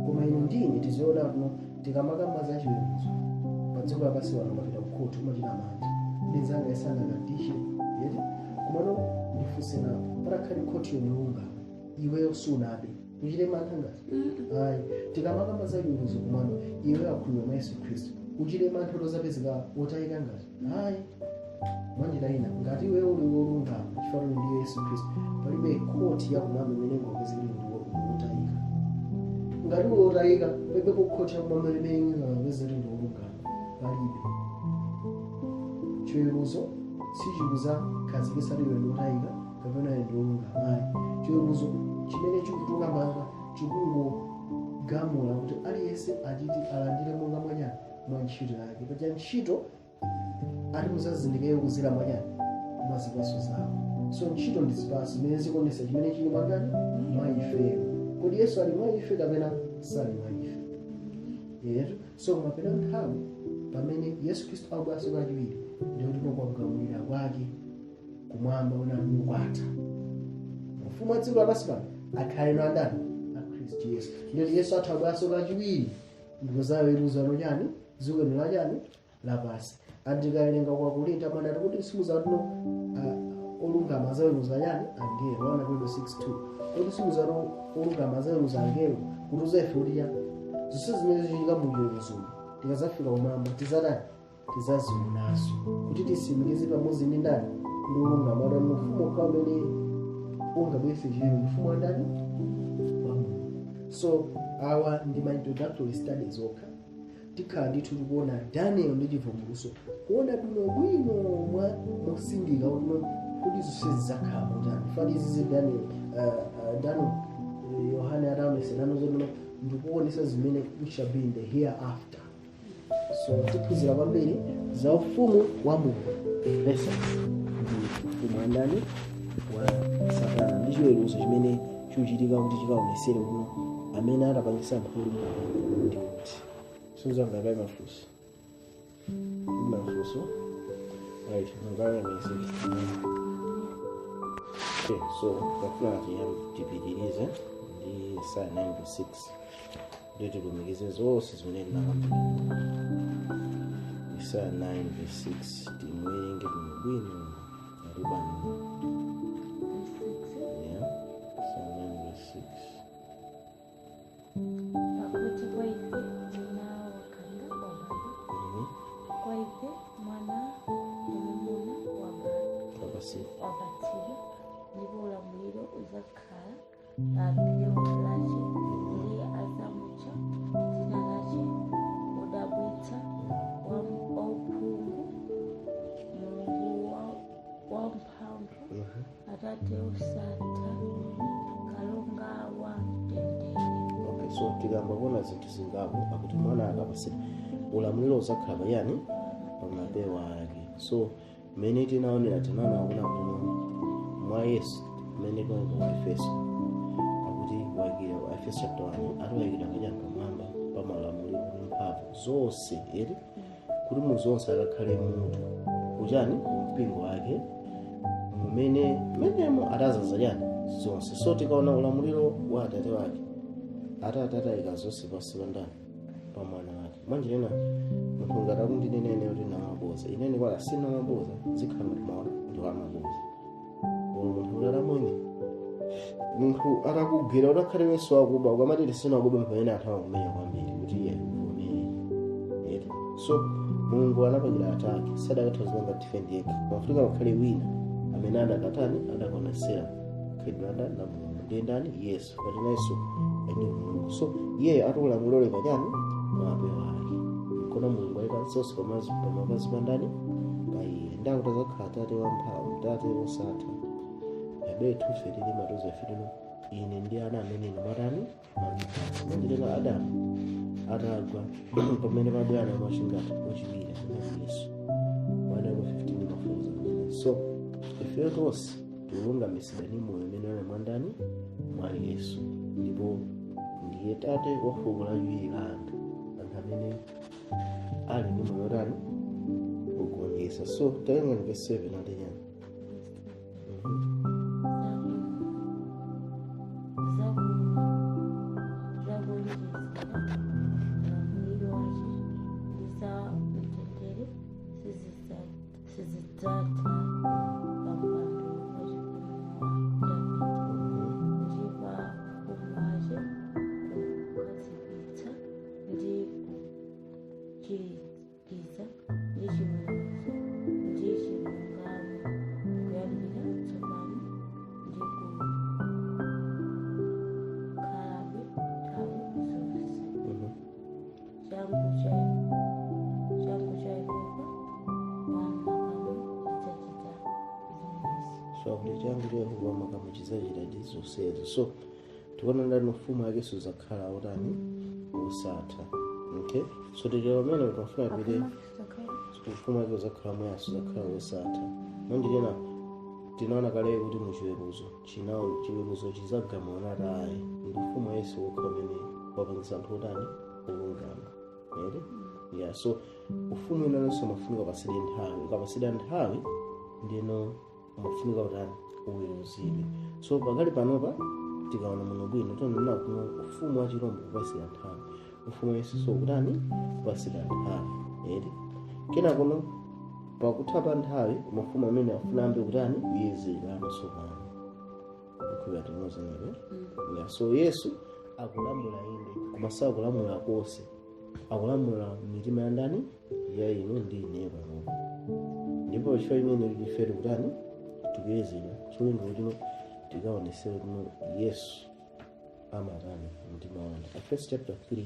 Koma ino ndine tiziona kuno, tikamakamba za chiweruzo pa dziko lapansi pano, mapita kukhoti, umachita mantha ndinzanga isanakatishe yeti. Komano ndifunse napo, patakhale khoti yomwe iweyo sunabe, uchite mantha ngati? Ayi. Tikamakamba za chiweruzo kumwamba, iweyo akhulupirira mwa Yesu Khristu, uchite mantha kuti uzapezeka wotayika ngati? Ayi. Mwanjira ina, ngati iwe uli wolungama chifukwa uli ndi Yesu Khristu, palibe khoti yakumwamba imene ingapezeke ndi wotayika. Ngati uli wotayika, palibe khoti yakumwamba imene ingapezeke ndi wolungama, palibe. Chiweruzo sichikuzakhazikitsa iwe ndi wotayika kapena iwe ndi wolungama, ayi. Chiweruzo chimene chikutukambanga chikungogamula kuti aliyense achiti alandire monga mwachani? Mwa ntchito yake. Paja ntchito ati muzazindikire kuzira mwachani? Mwa zipatso zawo. So ntchito ndi zipatso zimene zikuonetsa chimene chili mwandani? Mwa ifeyo. Kodi Yesu ali mwa ife kapena sali mwa ife? Yetu. So kumapita nthawi pamene Yesu Khristu akubweranso kachiwiri, ndikuti kwagamulira kwake kumwamba unali kwatha, ufumu wa dziko lapansi pano akhale no andani? A Khristu Yesu. Ndikuti Yesu atha kubweranso kachiwiri ndikuzaweruza chani? Dziko lino lachani? Lapansi. Andikawerenga kwakuleta manati kuti simuzatino olungama azaweruza chani? Angelo. 1 Korinto 6:2, kuti simuzati olungama azaweruza angelo, kuti uzafe kuti chani? Zonse zimene zichitika mu chiweruzo, tikazafika kumwamba tizatani? Tizazionaso kuti tisimikize pamodzi ndi ndani? Ndi olungama, kuti ufumu okha umene ungabweretse chiyero, ufumu wa ndani? Wa Mulungu. So awa ndi ma introductory studies okha. Tikhala ndithu tikuona Daniel ndi Chivumbulutso, kuona bwinobwino mwa mosindika kuti zonse zidzakhala motani. Fati izizi Daniel, Daniel, Yohane ataoneserano zotino, ndikuonesa zimene which shall be in the hereafter. So tiphunzira kwambiri za ufumu wa Mulungu versus ndi ufumu wa ndani? Wa wa Satana ndi chiweruzo chimene chikuchitika kuti chikaonesere kuno amene adapangisa anthu olungama ndi kuti suzangapai mafunso mafunso. Right, mungayameze. Okay, so tafuna tipitirize ndi Yesaya 9 verse 6 ndi tilumikize zonse zimene tinakambira. Yesaya 9 verse 6, timuwerenge bwinobwino aribani. Yeah, Yesaya 9 verse 6. Pakuti kwa ife mwana wakhanda wabadwa, kwa ife mwana wamwamuna Wapasi. wapatsidwa, ndipo ulamuliro udzakhala pa phewa lace, ndiye adzamutcha dzina lace Wodabwitsa, Wauphungu, Mulungu Wamphamvu, Atate Osatha, Kalonga wa Mtendere. Okay, so tikamba kuona zinthu zingapo. Akuti mwana akapatsidwa, ulamuliro udzakhala payani? Pamapewa ake. So mmene tinaonera, tinaona kuona kuno mwa Yesu mmene tinaona ku Efeso, akuti wayikira, Efeso chapter 1, ati wayikira kachani? Pamwamba pa malamuliro ndi mphamvu zonse, eri, kuti mu zonse akakhale mutu kuchani? Mpingo wake, mumene menemo atazaza chani? Zonse. So tikaona ulamuliro wa atate wake, ati atayika zonse pansi pa ndani? Pa mwana wake. Mwanjirena munthu ngati akundinena ine kuti namaboza, inene kwala sinamaboza, zikhala ngati maona ndi wamaboza. Olo munthu kuti atamwene munthu atakugwira utakhale wenso wakuba, ukamati sinakuba, pamene anthu amakumenya kwambiri kuti iye uvomere, eti. So Mulungu anapangira atake sadakatha zipanga defend yekha, mafunika pakhale wina amene adakatani? Adakonesera khalidwe la ndani? La Mulungu. Ndiye ndani? Yesu. Patinanso ndi Mulungu. So iye atiulamulire pachani? Mapewa ake. Kona Mulungu ayika zonse pamapazi pa ndani? Pa iye. Ndakuti azakhala Atate wamphamvu, Tate wosatha. Hebrew 2:13 matoza fitino ine ndi ana amene inu mwatani? Mwandipatsa. Mwandilenga. Adamu atagwa, pamene pabwera mwachingati wachiwiri amene Yesu mwana 15 mafunzo amene. So ifeyo tonse tikulungamisidwa ndi moyo umene uli mwandani? Mwa Yesu. Ndipo ndiye tate wa fuko lachiwiri la anthu, anthu amene ali ndi moyo otani? Ugonjetsa. So tayang'ana verse 7, ati chani? Zakuonjezera ulamuliro wace ndi za mtendere sizidzatha pa mpando wachifumu wa Davide ndi pa ufumu wace, kukhazikitsa ndi kuchirikiza ndi chiweruzo ndi chilungamo kuyambira tsopano ndi kukhalabe nthawi zonse. Changu cha Yehova wamakamu chidzachita zimenezi. So akuti changu cha Yehova makamu chidzachita ndi zonsezo. So tikuona ndani? Ufumu wake suzakhala utani? Usatha. Okay, so tichera pamene timafuna pite. Ufumu wake uzakhala moyo, suzakhala wosatha. Mwanjirena tinaona kale kuti muchiweruzo chinawo, chiweruzo chizagamula nati ayi, ndi ufumu wa Yesu wokha umene wapangisa anthu otani? Olungama, ere. Yeah, so ufumu inanso umafunika upasidwe nthawi. Ukapasidwa nthawi, ndino umafunika utani? Uweruzidwe. So pakali panopa tikaona muno bwino, tionena kuno ufumu wa chirombo kupasira nthawi, ufumu wa Yesu so kutani? Kupasira nthawi, ere. Kena kuno pakutha pa nthawi, mafumu amene afuna ambe kutani? Kuyezedwa matsopano. Kukhulupirira tinozenepe. Yeah, so Yesu akulamula inde, koma sakulamula konse, akulamula mitima ya ndani? Ya inu ndi ine panopo. Ndipo chifukwa chimene ife tikutani? Tikuyezedwa, cholinga kuti tikaonesere kuno Yesu amatani mtima wanu. Efeso chapter 3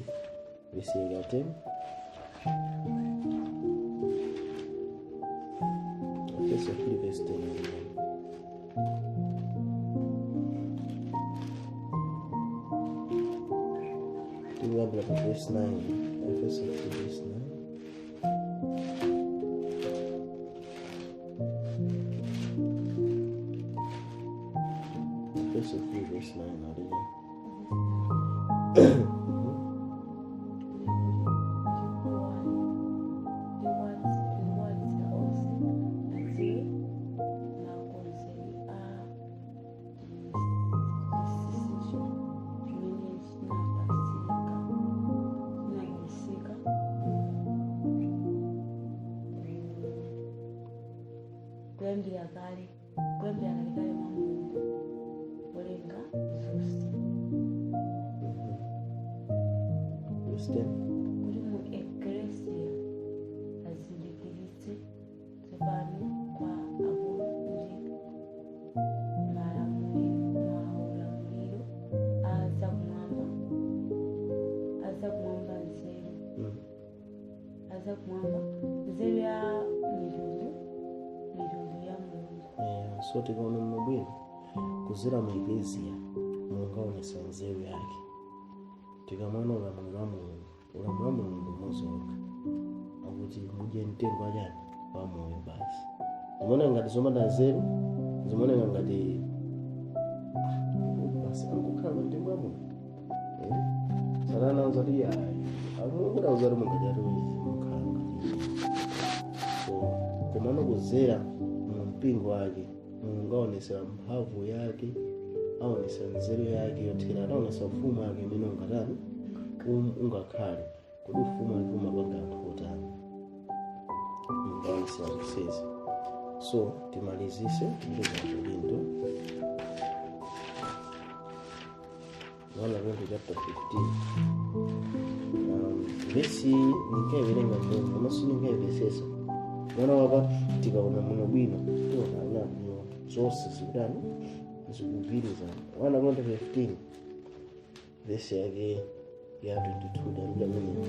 verse ya 10. Efeso 3 verse 10. Tikuyambira pa verse 9. Efeso 3 verse 9. Kale kuyambira kalekale mwa Mulungu wolenga zonse. Verse 10. Kuti mu Eklesia azindikiritse tsopano kwa akulu ndi maulamuliro azakumwamba nzeru azakumwamba nzeru ya mitundu ya Mulungu. Yeah, so tikaona mabwino kuzera mu Eklesia Mulungu aonesa nzeru yake. Tikamona ulamuliro wa Mulungu, ulamuliro wa Mulungu mmodzi wokha, akuti mudye mtengo wachani wa moyo basi. Zimaoneka ngati zomanda nzeru, zimaoneka ngati basi angokhala pa mtengo wa moyo. Satana auza kuti ayi, Mulungu auza kuti mungadyatu izi mukhala ngati. So komano kuzera mu mpingo wake Mulungu aonesera mphamvu yake, aonesa nzeru yake yothera, adaonesa ufumu wake imene ungatani ungakhale kuti ufumu wake umapanga anthu otani. Mulungu aonesera zonsezi. So timalizise ndi Korinto 1 Korinto chapter 15. Vesi ninkaiwerenga mbuyo komanso ninkaipesesa mwana wapa. Tikaona muno bwino tiona anabwino zonse zikutani zikugwirizana. 1 Korinto 15 vesi yake ya 22, dambira mene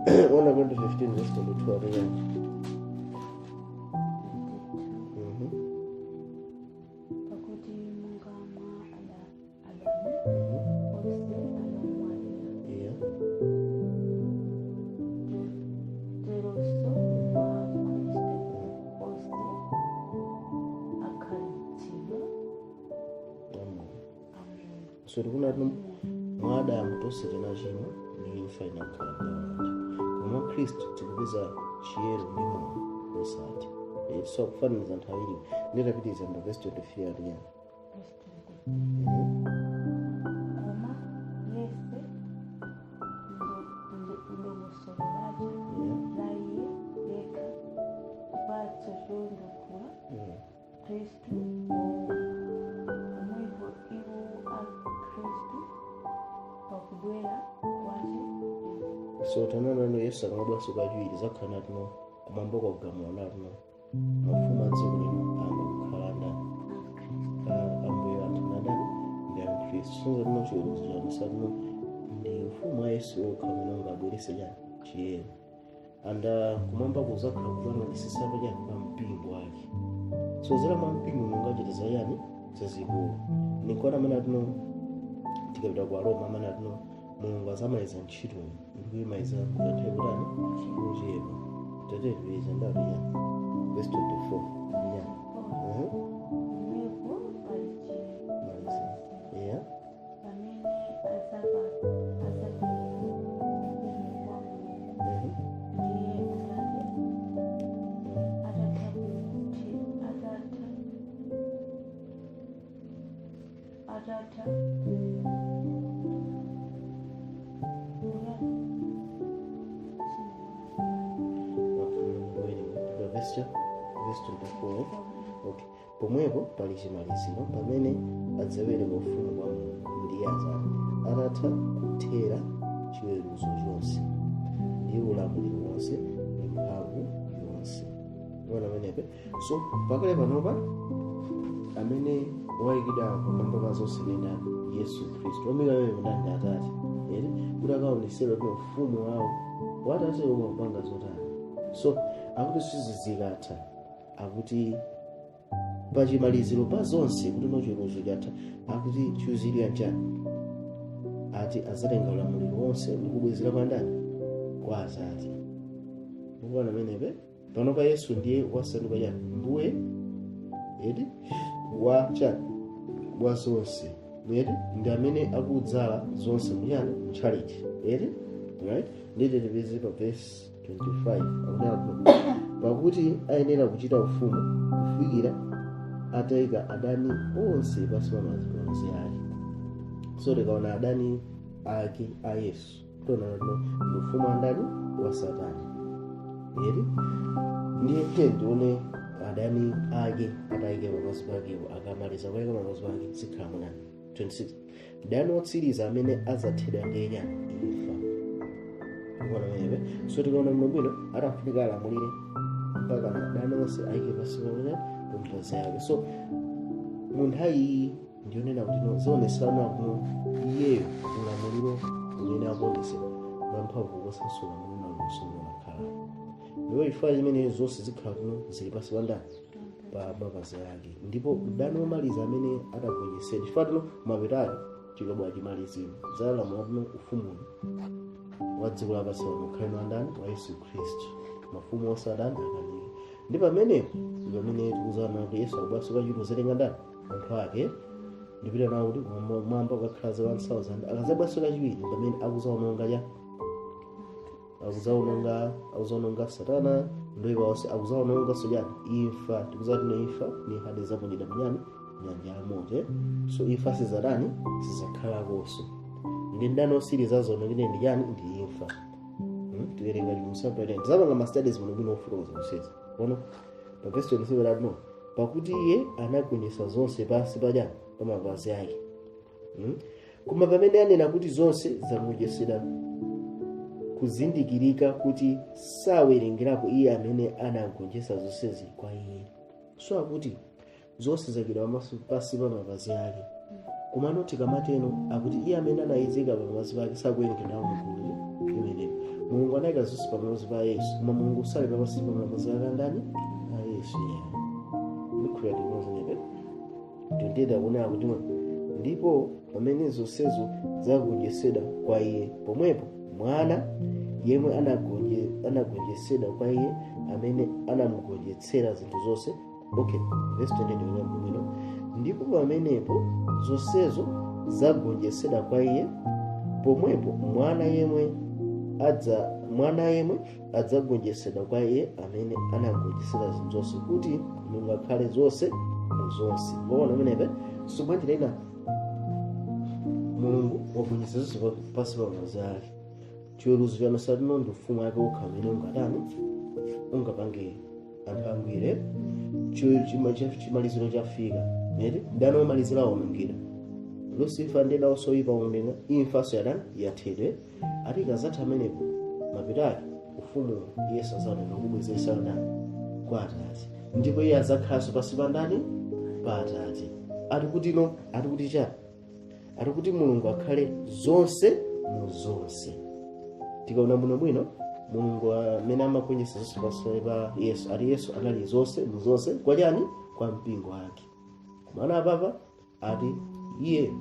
1 Korinto 15 verse 22 akuti Pakuti monga mwa Adamu onse anamwalira, teronso mwa Khristu onse akhalitsidwa amoyo. Amoyo. So tikuna tino mwa Adamu tonse tinachimwa ndi imfa inakhala gawo lathu, koma mwa Khristu tikupeza chiyero ndi moyo wosatha. So kufananiza nthawi iliyo nditapitiriza pa verse 23 ati yani. Verse 23. Koma yense mdongosolo lake la iye yekha, chipatso cholundukula Khristu pomwepo iwo a Khristu pakubwera kwace. So tananano Yesu akamabweranso kachiwiri zakhala natino kumwamba kwagamula natino mafumu a dziko lino ayamba kukhala ndani? Ambuye anthu nadani ndi akhristu. Sonza tino chiweruzo chanu satino ndi ufumu wa Yesu wokha umene ungabwerese chani chiyero anda kumwamba kuzakhala kupang'anisisa pachani pa mpingo wake. So zera mwa mpingo Mulungu achita zayani zazikulu. Nikuona amene atino tikapita ku Aroma amene atino Mulungu azamaliza ntchitoyo ndikuyimaliza kutanthawi kutani kuchepa. Tatetupeza ndatu yani verse 24 yani. Pomwepo pali Maliza. Yeah. Pamene azapereka ufumu kwa Mulungu ndiye Atate, atatha kuti atatha Okay, verse 24. Okay. Pomwepo pali chimaliziro pamene adzapereka ufumu kwa Mulungu ndiye Atate atatha kuthera chiweruzo chonse ndi ulamuliro wonse ndi mphamvu yonse. Ona pamenepe. So pakale panopa amene wayikidwa pamwamba pa zonse ndi ndani? Yesu Khristu. Omika amene ndani? Ndi Atate eri kuti akaonesedwa kuti ufumu wawo watate umapanga zotani. So akuti sizizikatha, akuti pachimaliziro pa zonse kuti no chiweruzo chatha, akuti chiuzidwa nchani? Ati azatenga ulamuliro wonse ndikubwezera kwa ndani? Kwa Atate. Mukuona pamenepe pano pa Yesu ndiye wasanduka chani? Mbuye eti wa chani wa zonse eti ndi amene akudzala zonse muchani mutchalichi eti, right? Nditi tipeze pa verse 25 akuti pakuti ayenera kuchita ufumu kufikira atayika adani onse pansi pa mapazi ake. So tikaona adani ake a Yesu tiona no ndi ufumu wa ndani? Wa Satani eti. Ndiye tiye tione Adani ake atayike pamaso pakewo, akamaliza kuyika pamaso pake zikhala munani. 26, mdani wotsiriza amene adzathedwa ndiye chani? Imfa. Kuona pamenepe? So tikaona bwino bwino, atafunika alamulire mpaka adani onse ayike pansi pamene pamapazi ake. So mu nthawi iyi ndionena kuti no zioneserana kuno iyeyo ulamuliro umene akuonesera mphamvu kuposanso ulamuliro unakhala. Ndipo chifukwa chimene zonse zikhala kuno zili pansi pa ndani? Pa mapazi ake. Ndipo mdani womaliza amene adagonjetsedwa, chifukwa tino mapetali chikabwa chimaliziro zalamula kuno ufumu wa dziko lapansi pano ukhale wa ndani? Wa Yesu Khristu. Mafumu onse adani akanike. Ndi pamenepo ndi pamene tikuzana kuti Yesu akubwaso kachito zetenga ndani? Anthu ake, ndipita nawo kuti mwamba kukakhala za 1000. Akazabwaso kachiwiri, pamene akuzaononga cha akuzaononga Satana ndoipa onse, akuzaononga sojani imfa. Tikuzati no imfa ni hade zaponyedwa mnyani nyanja ya moto. So imfa sizadani, sizakhalakonso. Ndi ndani osiriza zonongene? Ndi chani? Ndi imfa. Tiwerenga chimusapere, tizapanga ma studies muno bwino ofotokoza kuseza ono. Pa verse 27 ati no pakuti iye anagonjetsa zonse pansi pachani? Pa mapazi ake. Koma pamene anena kuti zonse zagonjetsedwa, kuzindikirika kuti sawerengerapo iye amene anagonjetsa zonsezi kwa iye. So akuti zonse zakidwa pamaso pansi pa mapazi ake, komano tikamateno akuti iye amene anayizika pamapazi pake sakuwerengerapo mgulu imeneyo. Mulungu anayika zonse pamapazi pa Yesu, koma Mulungu sali pansi pa mapazi ake andani? A Yesu. Iye ndikhulira tikunozenepe 28 akunena kuti ndipo pamene zonsezo zagonjetsedwa kwa iye, pomwepo mwana yemwe anagonjetsedwa kwa iye amene anamugonjetsera zinthu zonse. Okay, verse 28 bwino. Ndipo pamenepo zonsezo zagonjetsedwa kwa iye, pomwepo mwana yemwe adzagonjetsedwa kwa iye amene anagonjetsera zinthu zonse, kuti Mulungu akhale zonse mu zonse. Ngoona pamenepe? So bwanji ina Mulungu wagonjetsa zonse pansi pa mapazi ake. Chiweruzo chanu satino ndi ufumu wake okha amene ungatani, ungapange anthu angwire. Chimaliziro chafika neti, mdani womalizira waonongedwa, Lucifer ndi ena osoyipa ononga, imfanso yatani? Yathedwe. Ati ikazatha amenepo, mapitake ufumu Yesu azaoneka kubwezesa ndani? Kwa Atate. Ndipo iye adzakhalanso pansi pa ndani? Pa Atate. Ati kuti no ati kuti chani? Ati kuti Mulungu akhale zonse mu zonse. Tikaona muno bwino, Mulungu amene amagonjetsa zonse pansi pa Yesu, ati Yesu anali zonse mu zonse kwa chani? Kwa mpingo wake. Kumana apapa ati iye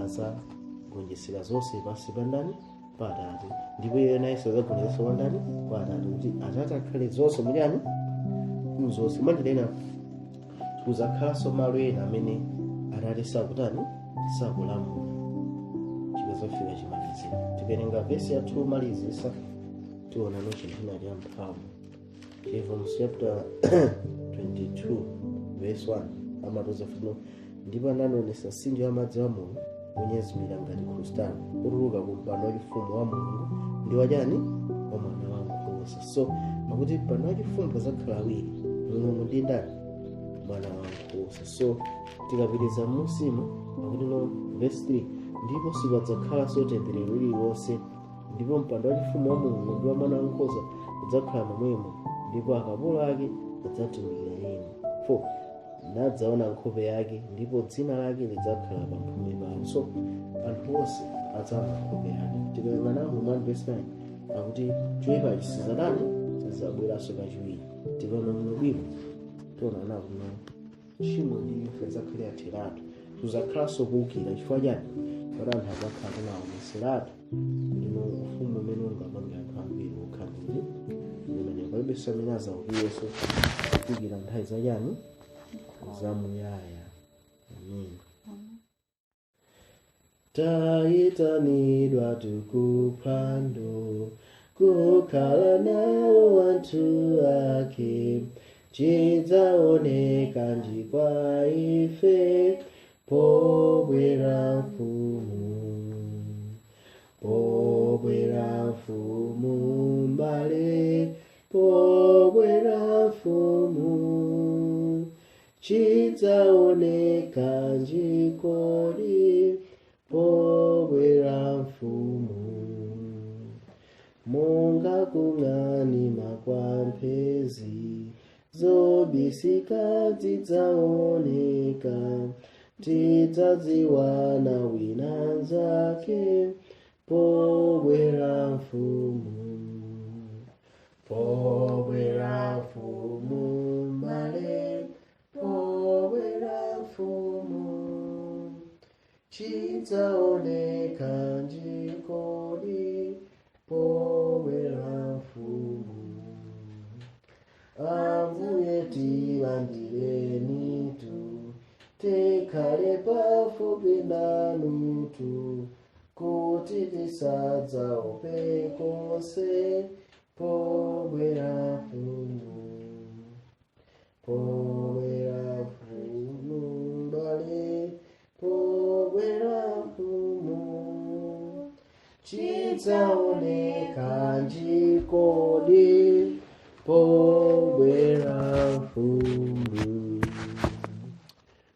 azagonjetsera zonse pansi pa ndani? Pa Atate. Ndipo iye nayenso azagonjetsa kwa ndani? Kwa Atate, kuti Atate akhale zonse muchani? Muzonse. Mwanjira ina kuzakhalanso malo ena amene Atate sakutani? Sakulamula chikazafika chimaliziro. Tikawerenga vesi yathu malizisa, tionano chinthu china cha mphamvu. Chivumbulutso chapter 22 verse 1 amatoza funo: ndipo anandionetsa mtsinje wa madzi wa moyo, wonyezimira ngati krustalo, otuluka ku mpando wachifumu wa Mulungu ndi wachani? Wa Mwana Wankhosa. So akuti mpando wachifumu pazakhala awiri, Mulungu ndi ndani? Mwana Wankhosa. So tikapitiriza musimu akuti no verse 3, ndipo sipadzakhalanso temberero lililonse, ndipo mpando wachifumu wa Mulungu ndi wa Mwana Wankhosa udzakhala momwemo, ndipo akapolo ake adzatumikira inu. 4, nadzaona nkhope yake, ndipo dzina lake lidzakhala pamphumi pawo. So anthu onse adzaona nkhope yake. Tikawerenga Nahumu 1 verse 9 akuti choyipachi sizadani, sizabweranso kachiwiri. Tikaona muno bwino, tiona nakuno tchimo ndi imfa idzakhale yatheratu, tuzakhalanso kuwukira. Chifukwa chani? Kuti anthu adzakhala kunaoneseratu kuti no ufumu umene ungapange anthu ambiri ukhalire umene palibenso amene azaukirenso kufikira nthawi zachani? Zamuyaya. Amen. Tayitanidwa tukuphwando kukhala nawo anthu ake, chidzaoneka ndi kwa ife pobwera mfumu, pobwera mfumu mbale, pobwera mfumu. Monga kung'anima kwa mphezi, zobisika zidzaoneka, tidzadziwana wina nzake pobwera mfumu. Pobwera mfumu mbale, pobwera mfumu, chidzaoneka njikodi pobwera mfumu. Ambuye tilandirenitu, tikhale pafupi nanutu, kuti tisadzaope konse pobwera mfumu. Pobwera mfumu mbale, pobwera mfumu, chidzaoneka njikodi pobwera mfumu.